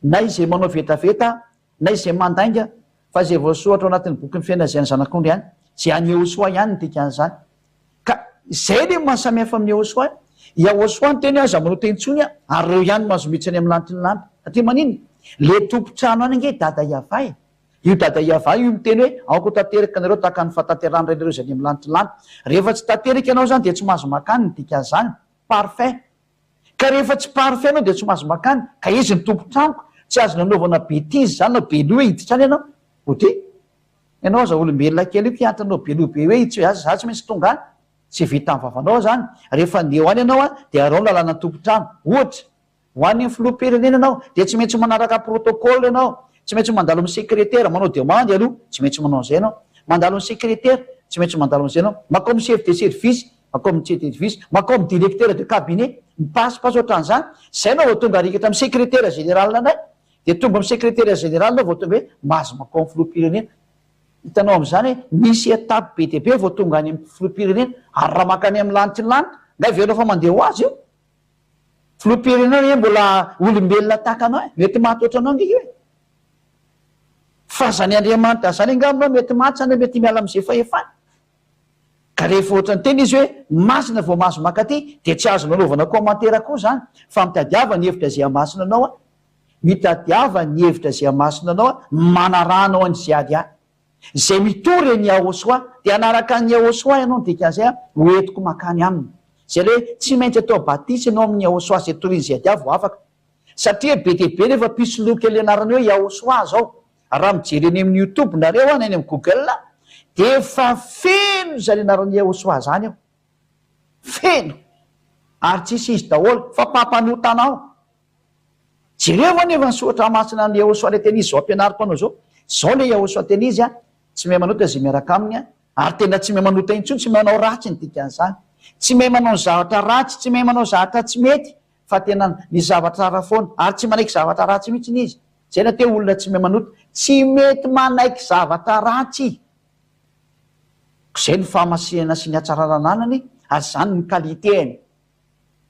na izay manao vetaveta, na izay mandainga, fa izay voasoratra ao anatin'ny bokin'ny fiainana izay an'ny Zanak'ondry ihany, izay an'i Yehosoa ihany ny dikan'izany. Ka izay le maha samihafa amin'i Yehosua. Yahoshuah niteny hoe aza manota intsony ary ireo ihany no azo miditra any amin'ny lanitry ny lanitra. Satria maninona? Le tompon-trano any ange Dada Yavah e. Io Dada Yavah io miteny hoe aoka ho tanteraka ianareo tahaka ny fahatanterahan'ny Rainareo izay any amin'ny lanitry ny lanitra. Rehefa tsy tanteraka ianao izany dia tsy mahazo makany ny dikan'izany. Parfait. Ka rehefa tsy parfait ianao dia tsy mahazo makany. Ka izy ny tompon-tranoko, tsy azony anaovana betise izany na be loha hoe hiditra any ianao. Ode. Ianao aza olombelona kely io mpiantra anao be loha be hoe tsy za tsy maintsy tonga any. Tsy vitan'ny vavanao zany. Rehefa andeha ho any ianao an, dia arao ny lalàna tompon-trano. Ohatra, ho any amin'ny filoham-pirenena ianao, dia tsy maintsy manaraka protocole ianao. Tsy maintsy mandalo amin'ny sekretera, manao demande aloha, tsy maintsy manao an'izay ianao. Mandalo amin'ny sekretera, tsy maintsy mandalo amin'izay ianao. Mankao amin'ny chef de service, mankao amin'ny chef de service, mankao amin'ny directeur de cabinet, mipasipasy ohatran'izany. Izay ianao vao tonga arikatra amin'ny secrétaire général indray. Dia tonga amin'ny secrétaire général ianao vao tonga hoe mahazo mankao amin'ny filoham-pirenena. Hitanao amin'izany hoe misy étape be dia be vao tonga any amin'ny filoham-pirenena, ary raha mankany amin'ny lanitry ny lanitra, nga heverina fa mandeha ho azy io? Filoham-pirenena anie mbola olombelona tahaka anao e, mety maty ohatranao ange io e. Fa zany Andriamanitra zany angaha aminao mety maty zany mety miala amin'izay fahefany? Ka rehefa ohatran'ny tena izy hoe masina vao mahazo mankaty dia tsy azonao anaovana commentaire koa zany fa mitadiava ny hevitra izay hamasina anao an. Mitadiava ny hevitra izay hamasina anao an, manaraha anao an'i Ziady ahy. Izay mitory an'i Yahoshuah, dia hanaraka an'i Yahoshuah ianao, ny dikan'izay an, ho entiko mankany aminy. Izay ilay hoe tsy maintsy atao batisa ianao amin'i Yahoshuah izay torian'i Ziady ahy vao afaka. Satria be dia be nefa mpisoloky ilay anarana hoe Yahoshuah izao. Raha mijery eny amin'ny youtube nareo an, na eny amin'ny google, dia efa feno izany anaran'i Yahoshuah izany ao. Feno! Ary tsisy izy daholo, fa mpampanota anao. Jereo anefa ny soratra masina an'i Yahoshuah ilay tena izy izao ampianariko anao izao. Izao ilay Yahoshuah tena izy an, tsy mahay manota izay miaraka aminy an, ary tena tsy mahay manota intsony, tsy mahay manao ratsy ny dikan'izany. Tsy mahay manao ny zavatra ratsy, tsy mahay manao zavatra tsy mety, fa tena ny zavatra tsara foana, ary tsy manaiky zavatra ratsy mihitsy izy. Izay no atao hoe olona tsy mahay manota, tsy mety manaiky zavatra ratsy. Izay no fahamasinana sy ny hatsarana ananany, ary izany ny qualité-ny.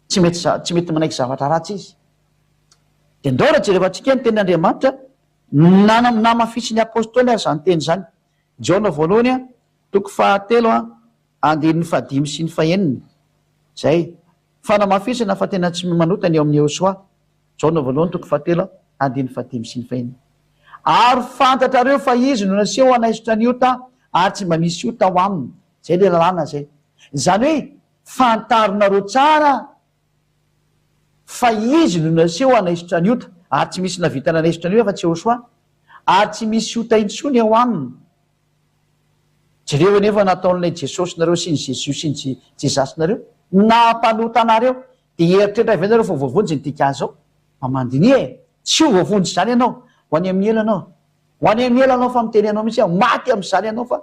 Tsy mety tsy mety manaiky zavatra ratsy izy. Dia ndao raha jerevantsika ny tenin'Andriamanitra, nana namafisin'ny apostoly ary izany teny izany. Jaona voalohany toko fahatelo andininy fahadimy sy ny fahenina. Izay. Fanamafisana fa tena tsy manota ny eo amin'i Yehosua. Jaona voalohany toko fahatelo andininy fahadimy sy ny fahenina. Ary fantatrareo fa izy no naseho hanaisotra ny ota ary tsy mba misy ota ao aminy. Izay ilay lalàna izay. Izany hoe Fantaronareo tsara fa izy no naseho hanaisotra ny ota, ary tsy misy nahavita nanaisotra an'io afa-tsy Yehoshuah, ary tsy misy ota intsony ao aminy. Jereo anefa nataon'ilay Jesosinareo sy ny Jesus sy ny Jezasinareo, naha-mpanota anareo, dia hieritreritra ve nareo fa voavonjy ny dikan'izao? Mba mandiniha e! Tsy ho voavonjy izany ianao, ho any amin'ny helo ianao, ho any amin'ny helo ianao fa miteny anao mihitsy aho, maty amin'izany ianao fa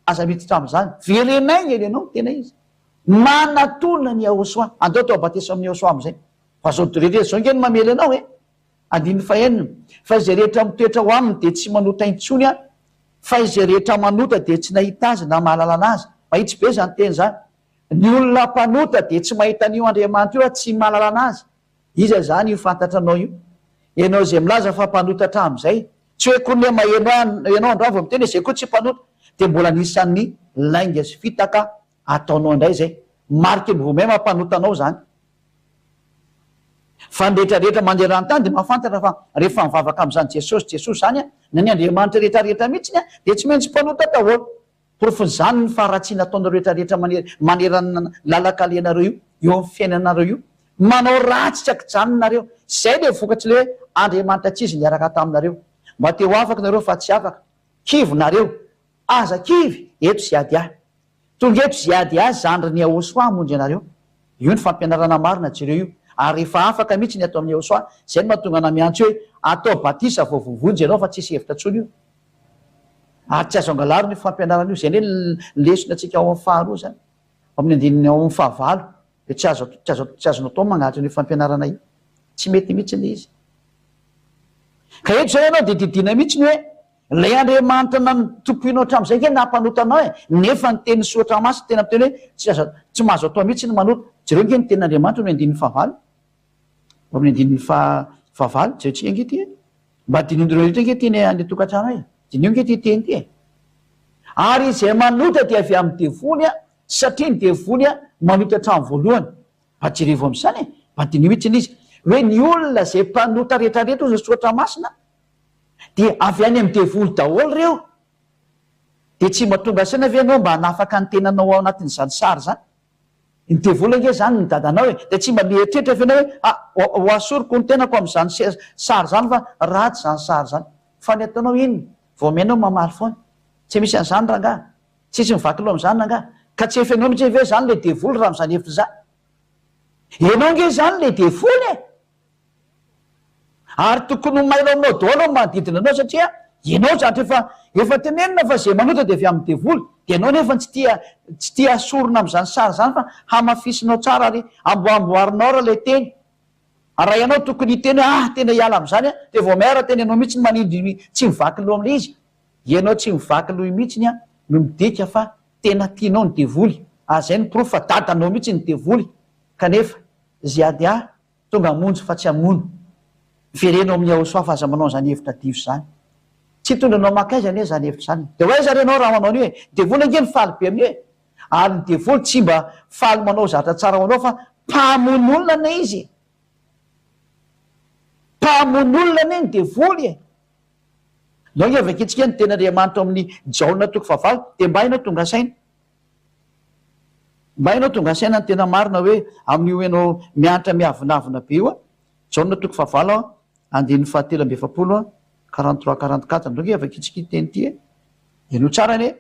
aza miditra amin'izany, verenay ny helo ianao, tena izy. Manatona an'i Yahoshuah. Andao atao batisa amin'i Yahoshuah amin'izay. Fa zao rehetra zao ange no mamely anao e. Andininy fahenina, Fa izay rehetra mitoetra ao aminy dia tsy manota intsony an, fa izay rehetra manota dia tsy nahita azy na mahalala anazy. Mahitsy be izany teny izany. Ny olona mpanota dia tsy mahita an'io Andriamanitra io ary tsy mahalala anazy. Iza izany io fantatranao io? Ianao izay milaza fa mpanota hatramin'izay. Tsy hoe koa ny maheno ahy ianao androany vao miteny hoe izay koa tsy mpanota. Dia mbola anisan'ny lainga sy fitaka ataonao indray izay. Mariky ny vous-même mpanota anao izany. Fa ny rehetra rehetra mandeha eran-tany dia mahafantatra fa rehefa mivavaka amin'izany Jesosy Jesosy izany na ny Andriamanitra rehetra rehetra mihitsy dia tsy maintsy mpanota daholo. Porofon'izany ny faharatsiana ataonareo rehetra rehetra manerana ny lalan-kalehanareo io, eo amin'ny fiainanareo io. Manao ratsy tsy an-kijanona nareo. Izay ilay vokatr'ilay hoe Andriamanitra tsy izy niaraka taminareo. Mba te ho afaka nareo fa tsy afaka. Kivy nareo. Aza kivy, eto Ziady ahy. Tonga eto Ziady ahy zandrin'i Yahoshuah hamonjy anareo. Io ny fampianarana marina jereo io. Ary efa afaka mihitsy ny ato amin'i Yahoshuah. Izay no mahatonga anah miantso hoe atao batisa vao voavonjy ianao fa tsisy hevitra tsony io. Ary tsy azo angalarina io fampianarana io. Izay indray ny lesona antsika ao amin'ny faharoa izany. Ao amin'ny andininy ao amin'ny fahavalo. Dia tsy azo tsy azo tsy azonao atao ny mangalatra an'io fampianarana io. Tsy mety mihitsy ilay izy. Ka eto izao ianao dia didiana mihitsy ny hoe ilay Andriamanitra nanompoinao hatramin'izay ange nampanota anao e, nefa ny tenin'ny soratra masina tena miteny hoe tsy azo tsy mahazo atao mihitsy ny manota. Jereo ange ny tenin'Andriamanitra ao amin'ny andininy fahavalo. Ao amin'ny andininy faha fahavalo, jerentsika ange ity e. Mba dinihinareo rehetra ange ity any an-tokantrano e. Diniho ange ity teny ity e. Ary izay manota dia avy amin'ny devoly, satria ny devoly manota hatramin'ny voalohany. Mba jerevo amin'izany e! Mba diniho mihitsy ilay izy. Hoe ny olona izay mpanota rehetrarehetra hozy ny soratra masina dia avy any amin'ny devoly daholo ireo. Dia tsy mba tonga saina ve ianao mba hanafaka ny tenanao ao anatin'izany sary izany? Ny devoly ange izany ny dadanao e! Dia tsy mba mieritreritra ve ianao hoe ah, ho asoriko ny tenako amin'izany sary izany fa ratsy izany sary izany. Fa ny ataonao inona? Vao mihaino mamaly foana. Tsy misy an'izany rangaha. Tsisy mivaky loha amin'izany rangaha. Ka tsy efa ianao mihitsy ve izany ilay devoly raha amin'izany hevitra izany? Ianao ange izany ilay devoly e! Ary tokony ho mailo aminao daholo ny manodidina anao satria ianao zatra efa efa tenenina fa izay manota dia avy amin'ny devoly dia ianao nefa tsy tia tsy tia asorina amin'izany sary izany fa hamafisinao tsara ary amboamboarinao ary ilay teny. Ary raha ianao tokony hiteny hoe ah tena hiala amin'izany aho dia vao miara tena ianao mihitsy no manindry tsy mivaky loha amin'ilay izy. Ianao tsy mivaky loha mihitsiny an no midika fa tena tianao ny devoly ary izay no porofo fa dadanao mihitsy ny devoly kanefa ZADA tonga hamonjy fa tsy hamono. Miverena ao amin'ny Yahosoa fa aza manao an'izany hevitra diso izany. Tsy hitondra anao mankaiza anie izany hevitra izany. Dia ho aiza ary ianao raha manao an'io e? Ny devoly ange no faly be amin'io e! Ary ny devoly tsy mba faly manao zavatra tsara ho anao fa mpamono olona anie izy e! Mpamono olona anie ny devoly e! Ndao ange vakintsika ny tenin'Andriamanitra ao amin'ny Jaona toko fahavalo dia mba ianao tonga saina. Mba ianao tonga saina ny tena marina hoe amin'io ianao miantra miavonavona be io a! Jaona toko fahavalo a, andininy fahatelo amby 40 a, 43 44, ndao ange vakintsika ity teny ity e! Henoy tsara anie!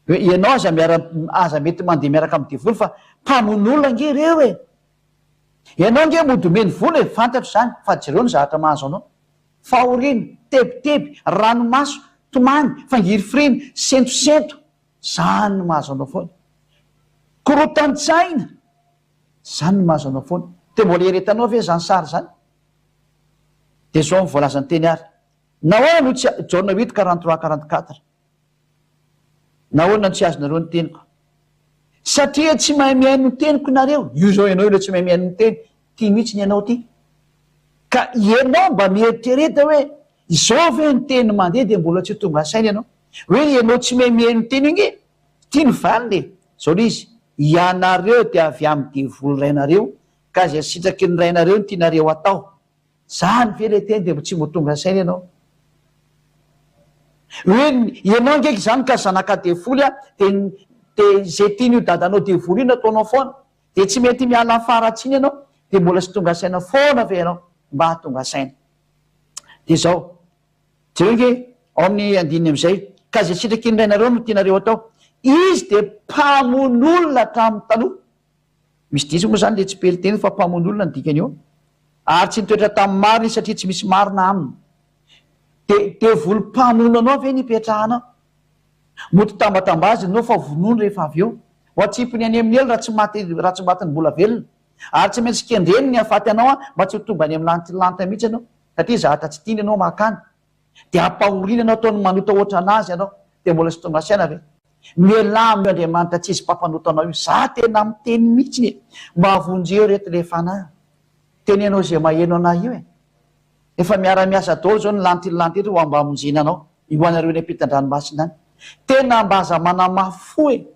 Hoe ianao aza miara aza mety mandeha miaraka amin'ny devoly fa mpamono olona ange ireo e! Ianao ange mody omeny vola e, fantatro izany, fa jereo ny zavatra mahazo anao. Fahoriana, tebiteby, ranomaso, tomany, fangirifiriana, sentosento, izany no mahazo anao foana. Korotan-tsaina, izany no mahazo anao foana. Dia mbola eretanao ve izany sary izany? Dia izao no voalazan'ny teny ary, Nahoana no tsy, Jaona huit, 43, 44. Nahoana no tsy azonareo ny teniko? Satria tsy mahay mihaino ny teniko nareo. Io izao ianao ilay tsy mahay mihaino ny teny. Ty mihitsy ny anao ty. Ka ianao mba mieritrereta hoe izao ve ny teny mandeha dia mbola tsy tonga saina ianao. Hoe ianao tsy mahay mihaino ny teny ange. Ty ny valiny e. Izao ilay izy. Ianareo dia avy amin'ny devoly rainareo ka izay sitraky ny rainareo no tianareo atao. Zany ve le teny de tsy mbo tonga saina ianao? Hoe ianao ange izany ka zanaka devoly a, de de ze tian'io dadanao devoly io no ataonao foana, de tsy mety miala amin'ny faharatsiana ianao, de mbola tsy tonga saina foana ve ianao? Mba hahatonga saina. De zao, jereo ange ao amin'ny andininy amin'izay, ka ze sitraky ny rainareo no tianareo atao, izy de mpamono olona hatramin'ny taloha. Misy diso moa izany le tsipeliteny fa mpamono olona ny dikany eo. Ary tsy nitoetra tamin'ny marina izy satria tsy misy marina aminy. De devoly mpamono anao ve ny ipetrahanao? Mody tambatambaziny enao fa vonoiny rehefa avy eo. Ho atsipiny any amin'ny helo raha tsy maty raha tsy matiny mbola velona. Ary tsy maintsy kendreny ny hahafaty anao mba tsy ho tonga any amin'ny lantilanta mihitsy ianao satria zahatra tsy tiany ianao makany. Dia ampahoriana anao ataony manota ohatran'azy ianao dia mbola tsy tonga saina ve? Mialà amin'io Andriamanitra tsisy mpampanota anao io. Za tena miteny mihitsiny e! Mba vonjeo reto le fanahy. Teneno izay maheno anah io e! Efa miara miasa daholo zao ny lantilanty eto ho mba hamonjena anao. Io anareo eny ampitan-dranomasina any. Tena mba aza manamafy fo e!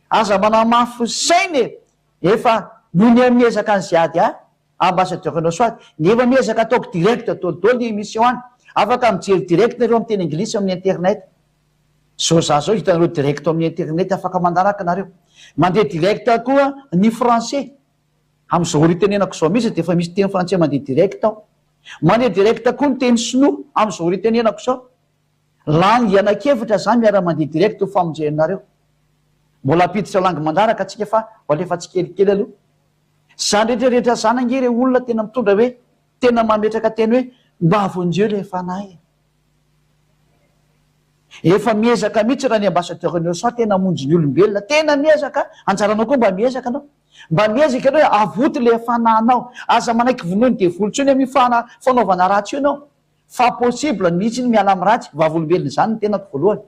Aza manamafy saina e! Efa noho ny miezaka ny ziady ahy Ambassadeur anao soit nefa miezaka ataoko direct daholo ny émission any. Afaka mijery direct nareo amin'ny teny anglisy amin'ny internet. Zao za zao hitanareo direct ao amin'ny internet afaka manaraka nareo. Mandeha direct koa ny français. Amin'izao ora itenenako izao mihitsy dia efa misy teny frantsay mandeha direct ao. Mandeha direct koa ny teny sinoa amin'izao ora itenenako izao. Langue anankiefatra za miara mandeha direct ho famonjenareo. Mbola hampiditra langue manaraka tsika fa ho alefa tsikelikely aloha. Zany rehetra rehetra zany ange re olona tena mitondra hoe tena mametraka teny hoe mba vonjeo le fanahy e. Efa miezaka mihitsy raha ny ambassadeur ny OSA tena hamonjy ny olombelona, tena miezaka, anjaranao koa mba miezaka anao. Mba miezaka ianao hoe avoty le fanahinao, aza manaiky vonoin'ny devoly intsony amin'io fana fanaovana ratsy io ianao. Fa possible mihitsy ny miala amin'ny ratsy, vavolombelon'izany ny tenako voalohany.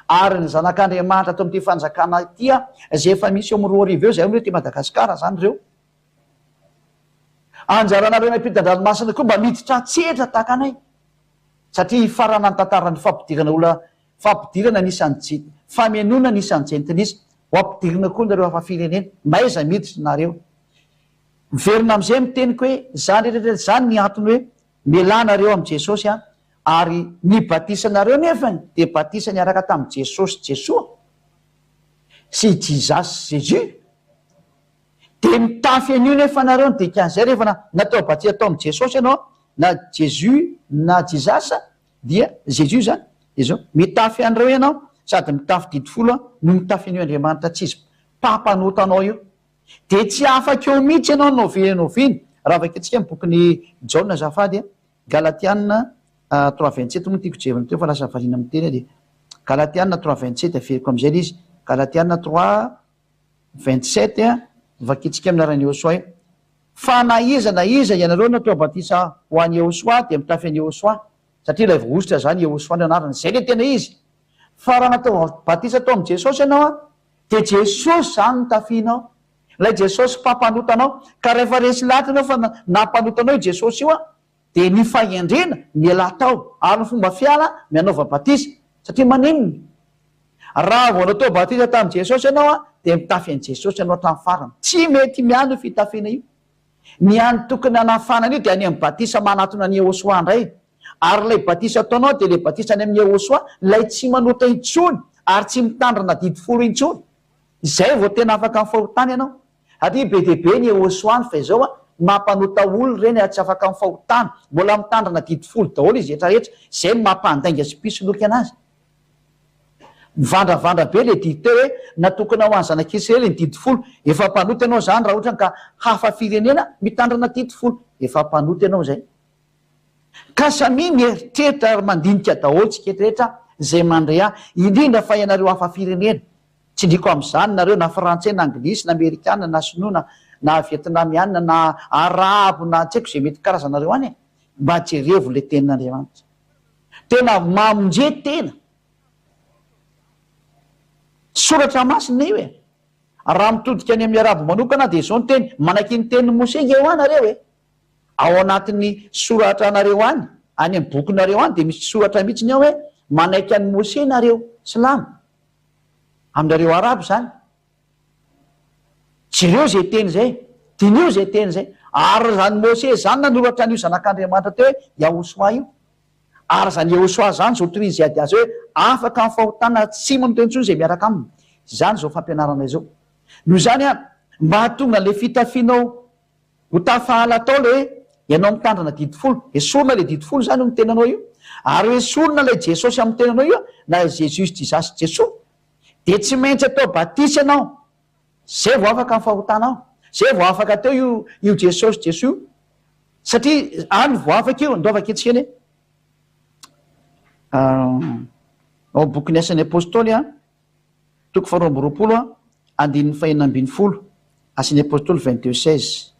Ary ny zanak'Andriamanitra ato amin'ity fanjakana ity izay efa misy eo amin'ny 2000 eo, izay hono hoe aty Madagasikara izany ireo. Anjaranareo any ampitan-dranomasina koa mba miditra an-tsehatra tahaka anay. Satria hifarana ny tantaran'ny fampidirana olona, fampidirana ny isan'ny je, famenoana ny isan'ny jentilisa. Ho ampidirina koa nareo hafa firenena. N'aiza miditra nareo. Miverina amin'izay ny teniko hoe izany rehetra rehetra izany ny antony hoe mialà nareo amin'i Jesosy an, ary ny batisanareo nefany dia batisa niaraka tamin'i Jesosy Jesoa sy Jesus Jésus dia mitafy an'io nefa nareo ny dikan'izay rehefa natao batisa tao amin'i Jesosy ianao na Jesus na Jesus dia Jesus izany dia izao mitafy an'ireo ianao sady mitafy didy folo no mitafy an'io Andriamanitra tsy izy mpampanota anao io. Dia tsy afaka eo mihitsy ianao na oviana na oviana. Raha vakintsika ny bokin'i Jaona azafady a, Galatiana trois 27 moa no tiako jerena teo fa lasa variana miteny aho dia Galatiana trois 27 averiko amin'izay ilay izy, Galatiana trois 27 a, vakintsika amin'ny anaran'i Yehosua io. Fa na iza na iza ianareo natao batisa ho an'i Yehosua dia mitafy an'i Yehosua, satria ilay voahosotra izany Yehosua no anarany, izay ilay tena izy. Fa raha natao batisa tao amin'i Jesosy ianao a, Dia Jesosy izany no tafihinao. Ilay Jesosy mpampanota anao. Ka rehefa resy lahatra ianao fa nampanota anao io Jesosy io an, dia ny fahendrena, mialà tao. Ary ny fomba fiala, mianaova batisa. Satria maninona? Raha vao natao batisa tamin'i Jesosy ianao an, dia mitafy an'i Jesosy ianao hatramin'ny farany. Tsy mety miala io fitafiana io. Ny any tokony hanafana an'io dia any amin'ny batisa manatona an'i Yehosua indray. Ary ilay batisa ataonao dia ilay batisa any amin'i Yehosua, ilay tsy manota intsony ary tsy mitandrina didy folo intsony. Izay vao tena afaka amin'ny fahotana ianao. Satria be dia be ny Yehosua any fa izao an, mampanota olona ireny ary tsy afaka amin'ny fahotana. Mbola mitandrina didy folo daholo izy rehetra rehetra. Izay no mampandainga sy mpisoloky anazy. Mivandravandra be le didy teo hoe natokana ho an'ny zanak'Israely ny didy folo. Efa mpanota ianao izany raha ohatra ka hafa firenena mitandrina didy folo. Efa mpanota ianao izay. Ka samia mieritreritra ary mandinika daholo tsika eto rehetra izay mandre ahy, indrindra fa ianareo hafa firenena. Tsindriako amin'izany nareo na frantsay na anglisy na amerikana na sinoa na na vietnamiana na arabo na tsy haiko izay mety karazanareo any e. Mba jerevo le tenin'Andriamanitra. Tena mamonje tena. Soratra masina io e. Raha mitodika any amin'ny arabo manokana dia izao ny teny, manaiky ny tenin'i Moshe nge hoa nareo e. Ao anatin'ny soratra anareo any, any amin'ny bokinareo any dia misy soratra mihitsy ny ao hoe manaiky an'i Moshe nareo silamo. Aminareo arabo izany. Jereo izay teny izay, diniho izay teny izay. Ary izany Moshe izany nanoratra an'io zanak'Andriamanitra teo hoe Yahoshua io. Ary izany Yehosua izany izao torin'i Ziadia izao hoe afaka amin'ny fahotana tsy manota intsony izay miaraka aminy. Izany izao fampianarana izao. Noho izany an, mba hahatonga an'ilay fitafianao ho tafahala atao ilay hoe ianao mitandrina didy folo. Esorina ilay didy folo izany eo amin'ny tenanao io. Ary ho esorina ilay Jesosy amin'ny tenanao io, na Jesus Jesus Jesoa. Dia tsy maintsy atao batisa ianao. Izay vao afaka ny fahotanao. Izay vao afaka teo io io Jesosy Jesoa io. Satria any vao afaka io, ndao vakintsika anie. Ao bokin'ny Asan'ny Apostoly a, toko faharoa amby roapolo a, andininy fahenina ambin'ny folo, Asan'ny Apostoly 22 16.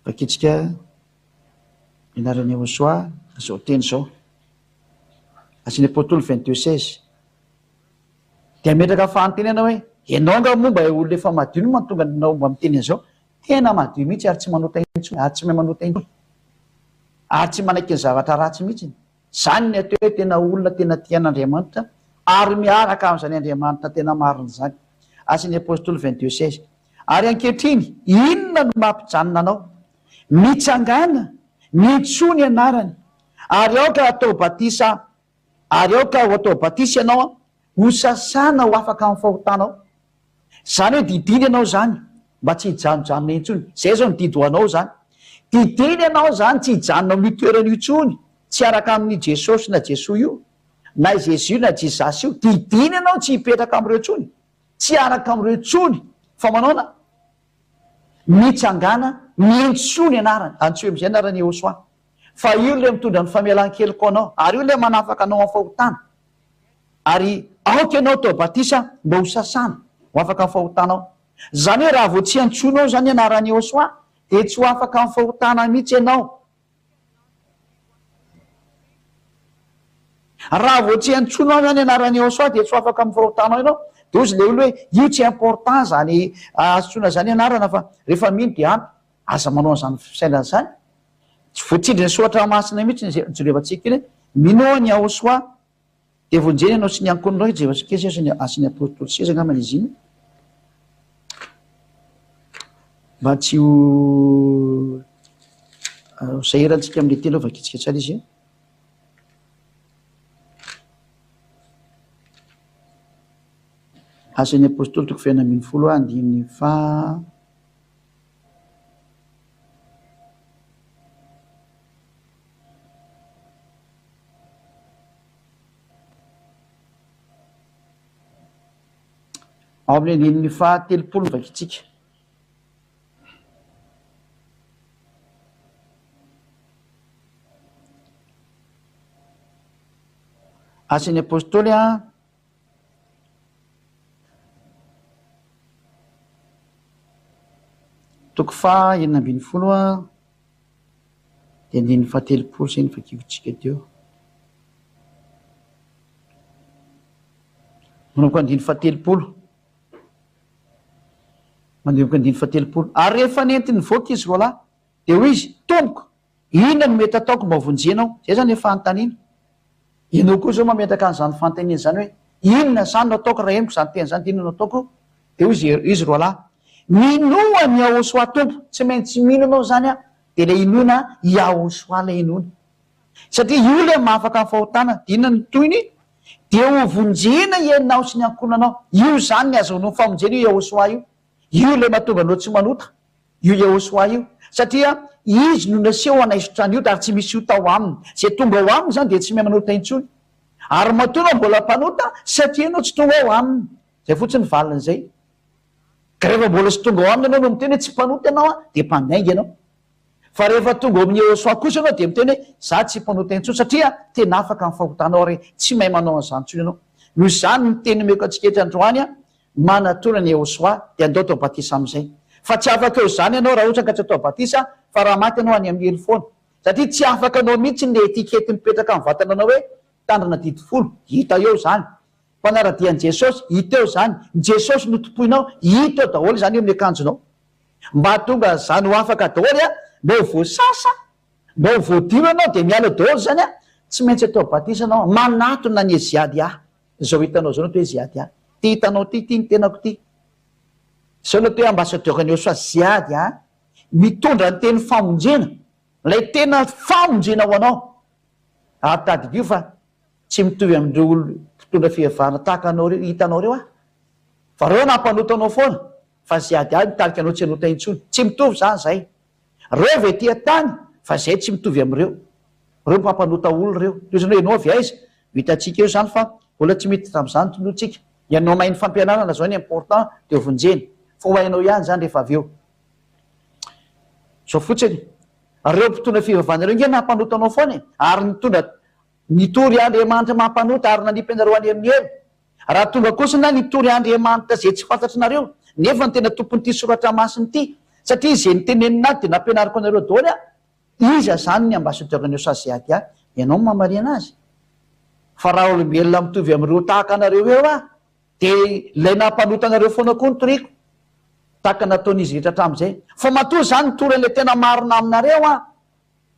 Vakintsika ny anaran'i Yehosua izao teny izao. Asan'ny Apostoly 22 16. Dia hametraka fanontaniana hoe, ianao angaha moa mba olona efa madio no mahatonga anao mba miteny an'izao? Tena madio mihitsy ary tsy manota intsony ary tsy mahay manota intsony ary tsy manaiky ny zavatra ratsy mihitsy. Izany ny atao hoe tena olona tena tia an'Andriamanitra ary miaraka amin'izany Andriamanitra tena marina izany. Asan'ny Apostoly 22 16. Ary ankehitriny, inona no mampijanona anao? Mitsangàna, miantsoa ny anarany, ary aoka hatao batisa Ary aoka ho atao batisa ianao ho sasana ho afaka amin'ny fahotanao. Izany hoe didiana ianao izany mba tsy hijanojanona intsony. Izay izao ny didy ho anao izany. Didiana ianao izany tsy hijanona amin'io toerana io intsony, tsy hiaraka amin'i Jesosy na Jesoa io, na i Jésus na Jesus io. Didiana ianao tsy hipetraka amin'ireo intsony, tsy hiaraka amin'ireo intsony. Fa manaona? Mitsangàna, miantsoa ny anarany. Antsoy amin'izay anaran'i Yehosua. Fa io ilay mitondra ny famelan-keloka ho anao, ary io ilay manafaka anao amin'ny fahotana. Ary aoka ianao atao batisa mba ho sasana, ho afaka amin'ny fahotanao. Izany hoe raha vao tsy antsoinao izany ny anaran'i Yehosua, dia tsy ho afaka amin'ny fahotana mihitsy ianao. Raha vao tsy antsoinao izany ny anaran'i Yehosua, dia tsy ho afaka amin'ny fahotanao ianao. Dia hozy ilay olona hoe, io tsy important izany antsoina izany anarana fa rehefa mino dia ampy. Aza manao an'izany fisainana izany. Tsy voatsindrin'ny soratra masina mihitsy ny jerevantsika iny hoe, minoa an'i Yahoshuah, dia vonjena ianao sy ny ankohonanao, jerevantsika kely sisa ny Asan'ny Apostoly seza angambany izy iny. Mba tsy ho sahirantsika amin'ilay teny aloha vakintsika tsara izy an. Asan'ny Apostoly toko fahenina ambinifolo andininy faha. Ao amin'ny andininy fahatelopolo no vakintsika. Asan'ny Apostoly a. Toko faha 16 a. Dia andininy fahatelopolo izay no vakivintsika teo. Manomboka andininy fahatelopolo. Manomboka andininy fahatelopolo. Ary rehefa nentiny nivoaka izy roalahy, dia hoy izy, Tompoko, inona no mety hataoko mba hovonjena aho? Izay izany ilay fanontaniana. Ianao koa izao mametraka an'izany fanontaniana izany hoe, Inona izany no ataoko raha henoko izany teny izany dia inona no ataoko? Dia hoy izy izy roalahy, Minoa an'i Yahoshuah Tompo. Tsy maintsy mino ianao izany an, dia ilay inoana Yahoshuah ilay inoana. Satria io ilay mahafaka ny fahotana. Dia inona no tohiny? Dia ho vonjena ianao sy ny ankohonanao. Io izany ny azahoanao ny famonjena io Yahoshuah io. Io ilay mahatonga anao tsy manota. Io Yahoshuah io. Satria Izy no naseho hanaisotra ny ota ary tsy misy ota ao aminy. Izay tonga ao aminy izany dia tsy mahay manota intsony. Ary matoa ianao mbola mpanota satria ianao tsy tonga ao aminy. Izay fotsiny ny valin'izay. Ka rehefa mbola tsy tonga ao aminy ianao no miteny hoe tsy mpanota ianao dia mpandainga ianao. Fa rehefa tonga ao amin'i Yehosua kosa ianao dia miteny hoe za tsy mpanota intsony satria tena afaka amin'ny fahotanao ary tsy mahay manao an'izany intsony ianao. Noho izany ny teny omeko antsika eto androany, manatona an'i Yehosua dia andao atao batisa amin'izay. Fa tsy afaka eo izany ianao raha ohatra ka tsy atao batisa fa raha maty ianao any amin'ny helo foana. Satria tsy afaka anao mihitsy ny étiquette mipetraka amin'ny vatananao hoe mpitandrina didy folo. Hita eo izany. Mpanara-dia an'i Jesosy, hita eo izany. Ny Jesosy no tompoinao, hita eo daholo izany eo amin'ny akanjonao. Mba hahatonga an'izany ho afaka daholo an, mba ho voasasa, mba ho voadio ianao dia miala eo daholo izany an, tsy maintsy atao batisa ianao, manatona an'i Eziadia. Izao hitanao izao no atao hoe Ziadia. Ity hitanao ity, ity ny tenako ity. Izao no atao hoe ambassadeur an'i Yehosua, Ziadia, mitondra ny teny famonjena, ilay tena famonjena ho anao. Ary tadidio fa tsy mitovy amin'ireo olona mpitondra fivavahana tahaka anao ireo, hitanao ireo aho. Fa reo nampanota anao foana fa ze ady ahy mitarika anao tsy hanota intsony. Tsy mitovy zany zay. Reo ve ety an-tany fa zay tsy mitovy amin'ireo. Reo mpampanota olona reo. Toy izany hoe ianao avy aiza? Ho hitantsika eo zany fa mbola tsy miditra amin'izany tinoantsika. Ianao mahay ny fampianarana zao ny important de ho vonjena. Fa ho hainao ihany zany rehefa avy eo. Zao fotsiny. Reo mpitondra fivavahana reo nge nampanota anao foana e. Ary nitondra nitory Andriamanitra mampanota ary nanipy anareo any amin'ny helo. Raha tonga kosa na nitory Andriamanitra izay tsy fantatrinareo, nefa ny tena tompon'ity soratra masina ity, satria izay notenenina ahy dia nampianariko anareo daholo aho, iza izany ny ambassadeur ny Osazeadia? Ianao no mamarina azy. Fa raha olombelona mitovy amin'ireo tahaka anareo eo aho, dia ilay nampanota anareo foana koa no toriko, tahaka nataon'izy rehetra hatramin'izay. Fa matoa izaho nitory an'ilay tena marina aminareo aho,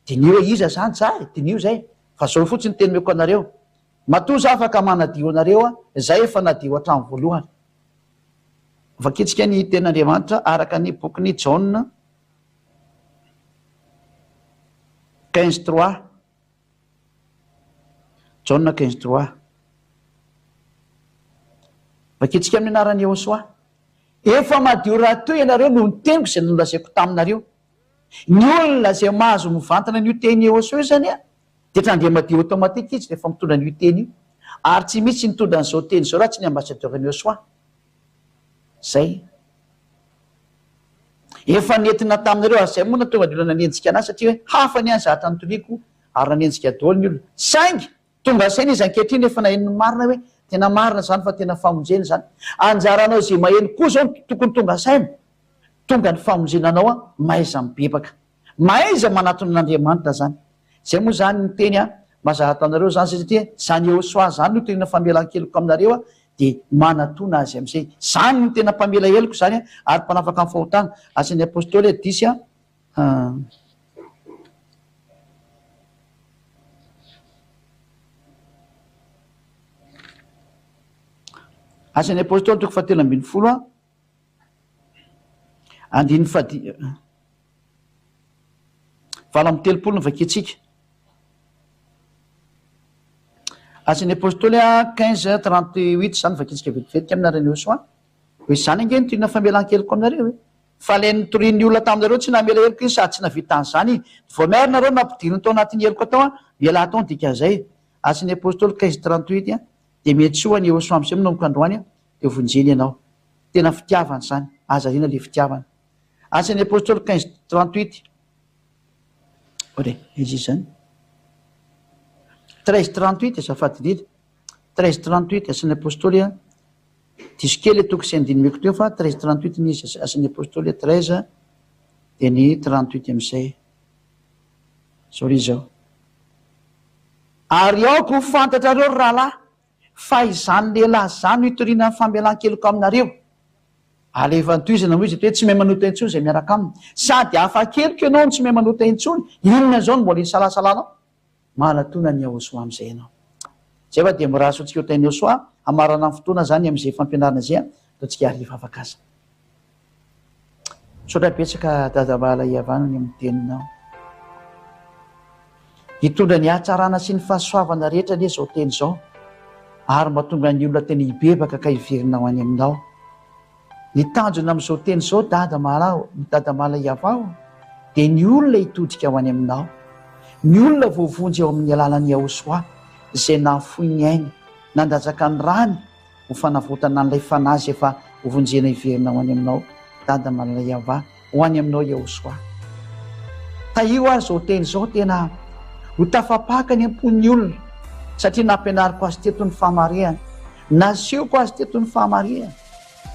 diniho hoe iza izany za e, diniho izay, fa izao fotsiny no teny omeko anareo, Matoa za afaka manadio anareo a, zay efa nadio hatramin'ny voalohany. Vakintsika ny tenin'Andriamanitra araka ny bokin'i Jaona 15 trois. Jaona 15 trois. Vakintsika amin'ny anaran'i Yehosua. Efa madio rahateo ianareo noho ny teniko izay nolazaiko taminareo. Ny olona izay mahazo mivantana an'io teny Yehosua io izany a, Dia tsy handeha madio automatique izy rehefa mitondra an'io teny io. Ary tsy misy nitondra an'izao teny izao raha tsy ny ambassadeur ny Yosua. Zay. Efa nentina taminareo ary zay moa nahatonga ny olona nanenjika anahy satria hoe hafa ny ahy ny zavatra notoriako ary nanenjika daholo ny olona. Saingy tonga saina izy ankehitriny efa naheno ny marina hoe tena marina izany fa tena famonjena izany. Anjaranao izay maheno koa izao no tokony tonga saina. Tonga ny famonjena anao an, mahaiza mibebaka. Mahaiza manatona an'Andriamanitra zany. Zay moa zany ny teny a, mazava taminareo zany zay satria zany Yehosua zany no tena famelan-keloka aminareo a, dia manatona azy amizay. Zany no tena mpamela heloka zany a, ary mpanafaka ny fahotana. Asan'ny Apostoly a, dix a. Asan'ny Apostoly toko fahatelo ambinifolo a. Andininy fahadi 38 no vakintsika. Asan'ny Apostoly 15, 38 izany vakintsika vetivetiky amin'ny anaran'i Yehosua. Hoe izany ange no tiana famelan-keloka aminareo e. Fa ilay nitorian'ny olona taminareo tsy namela heloka izy sady tsy navita an'izany. Vao miary nareo no nampidiriny tao anatin'ny heloka tao an, mialà tao ny dikan'izay. Asan'ny Apostoly 15, 38 dia miantsoa an'i Yehosua amin'izay manomboka androany dia vonjeny ianao. Tena fitiavana izany, aza ariana ilay fitiavana. Asan'ny Apostoly 15, 38. Ore, aiza izy izany? 13, 38, azafady indrindra. 13, 38, Asan'ny Apostoly a. Diso kely le toko sy andininy omeko teo fa 13, 38 ny izy, Asan'ny Apostoly 13 dia ny 38 amin'izay. Izao ry izao. Ary aoka ho fantatrareo ry rahalahy, fa izany lehilahy izany no itoriana ny famelan-keloka aminareo. Alefa tohizana moa izy eto hoe tsy mahay manota intsony izay miaraka aminy. Sady afa-keloka ianao no tsy mahay manota intsony, inona izao no mbola hisalasalanao? Manatona an'i Yahoshuah amin'izay ianao. Izay fa dia mirary soa antsika ho tahin'i Yahoshuah, hamarana ny fotoana izany amin'izay fampianarana izay, ataontsika ary hivavaka aza. Misaotra betsaka Dada Bala Ihavana ny amin'ny teninao. Hitondra ny hatsarana sy ny fahasoavana rehetra anie izao teny izao ary mba tonga ny olona tena hibebaka ka hiverina ho any aminao. Ny tanjona amin'izao teny izao Dada Mala ô, Dada Mala Iavah ô, dia ny olona hitodika ho any aminao. Ny olona voavonjy eo amin'ny alalan'i Yahoshuah izay nahafoy ny ainy, nandatsaka ny rany ho fanavotana an'ilay fanahy izay efa hovonjena hiverina ho any aminao, Dada Malala Iavah, ho any aminao Yahoshuah. Tahio ary izao teny izao tena ho tafapaka any am-pon'ny olona satria nampianariko azy teto ny fahamarihana. Nasehoko azy teto ny fahamarihana.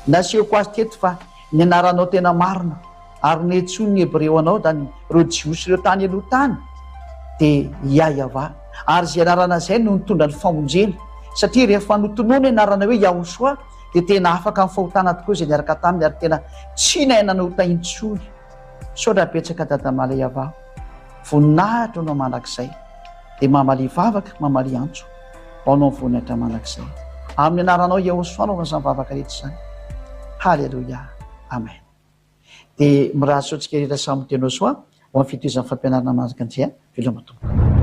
Nasehoko azy teto fa ny anaranao tena marina ary nentsoin'ny Hebreo anao, izany ireo Jiosy ireo tany aloha tany, dia Yahyawa. Ary izay anarana izay no nitondra ny famonjena, satria rehefa notononina ny anarana hoe Yahoshuah dia tena afaka amin'ny fahotana tokoa izay niaraka taminy ary tena tsy nahay nanota intsony. Misaotra betsaka Dada Malayavah. Voninahitra ho anao mandrakizay. Dia mamalia vavaka, mamalia antso. Ho anao ny voninahitra mandrakizay. Amin'ny anaranao Yahoshuah anaovana izany vavaka rehetra izany. Haleloia. Amen. Dia mirary soa antsika rehetra samy ho tena soa ho amin'ny fitohizan'ny fampianarana manaraka indray. Veloma tompoko.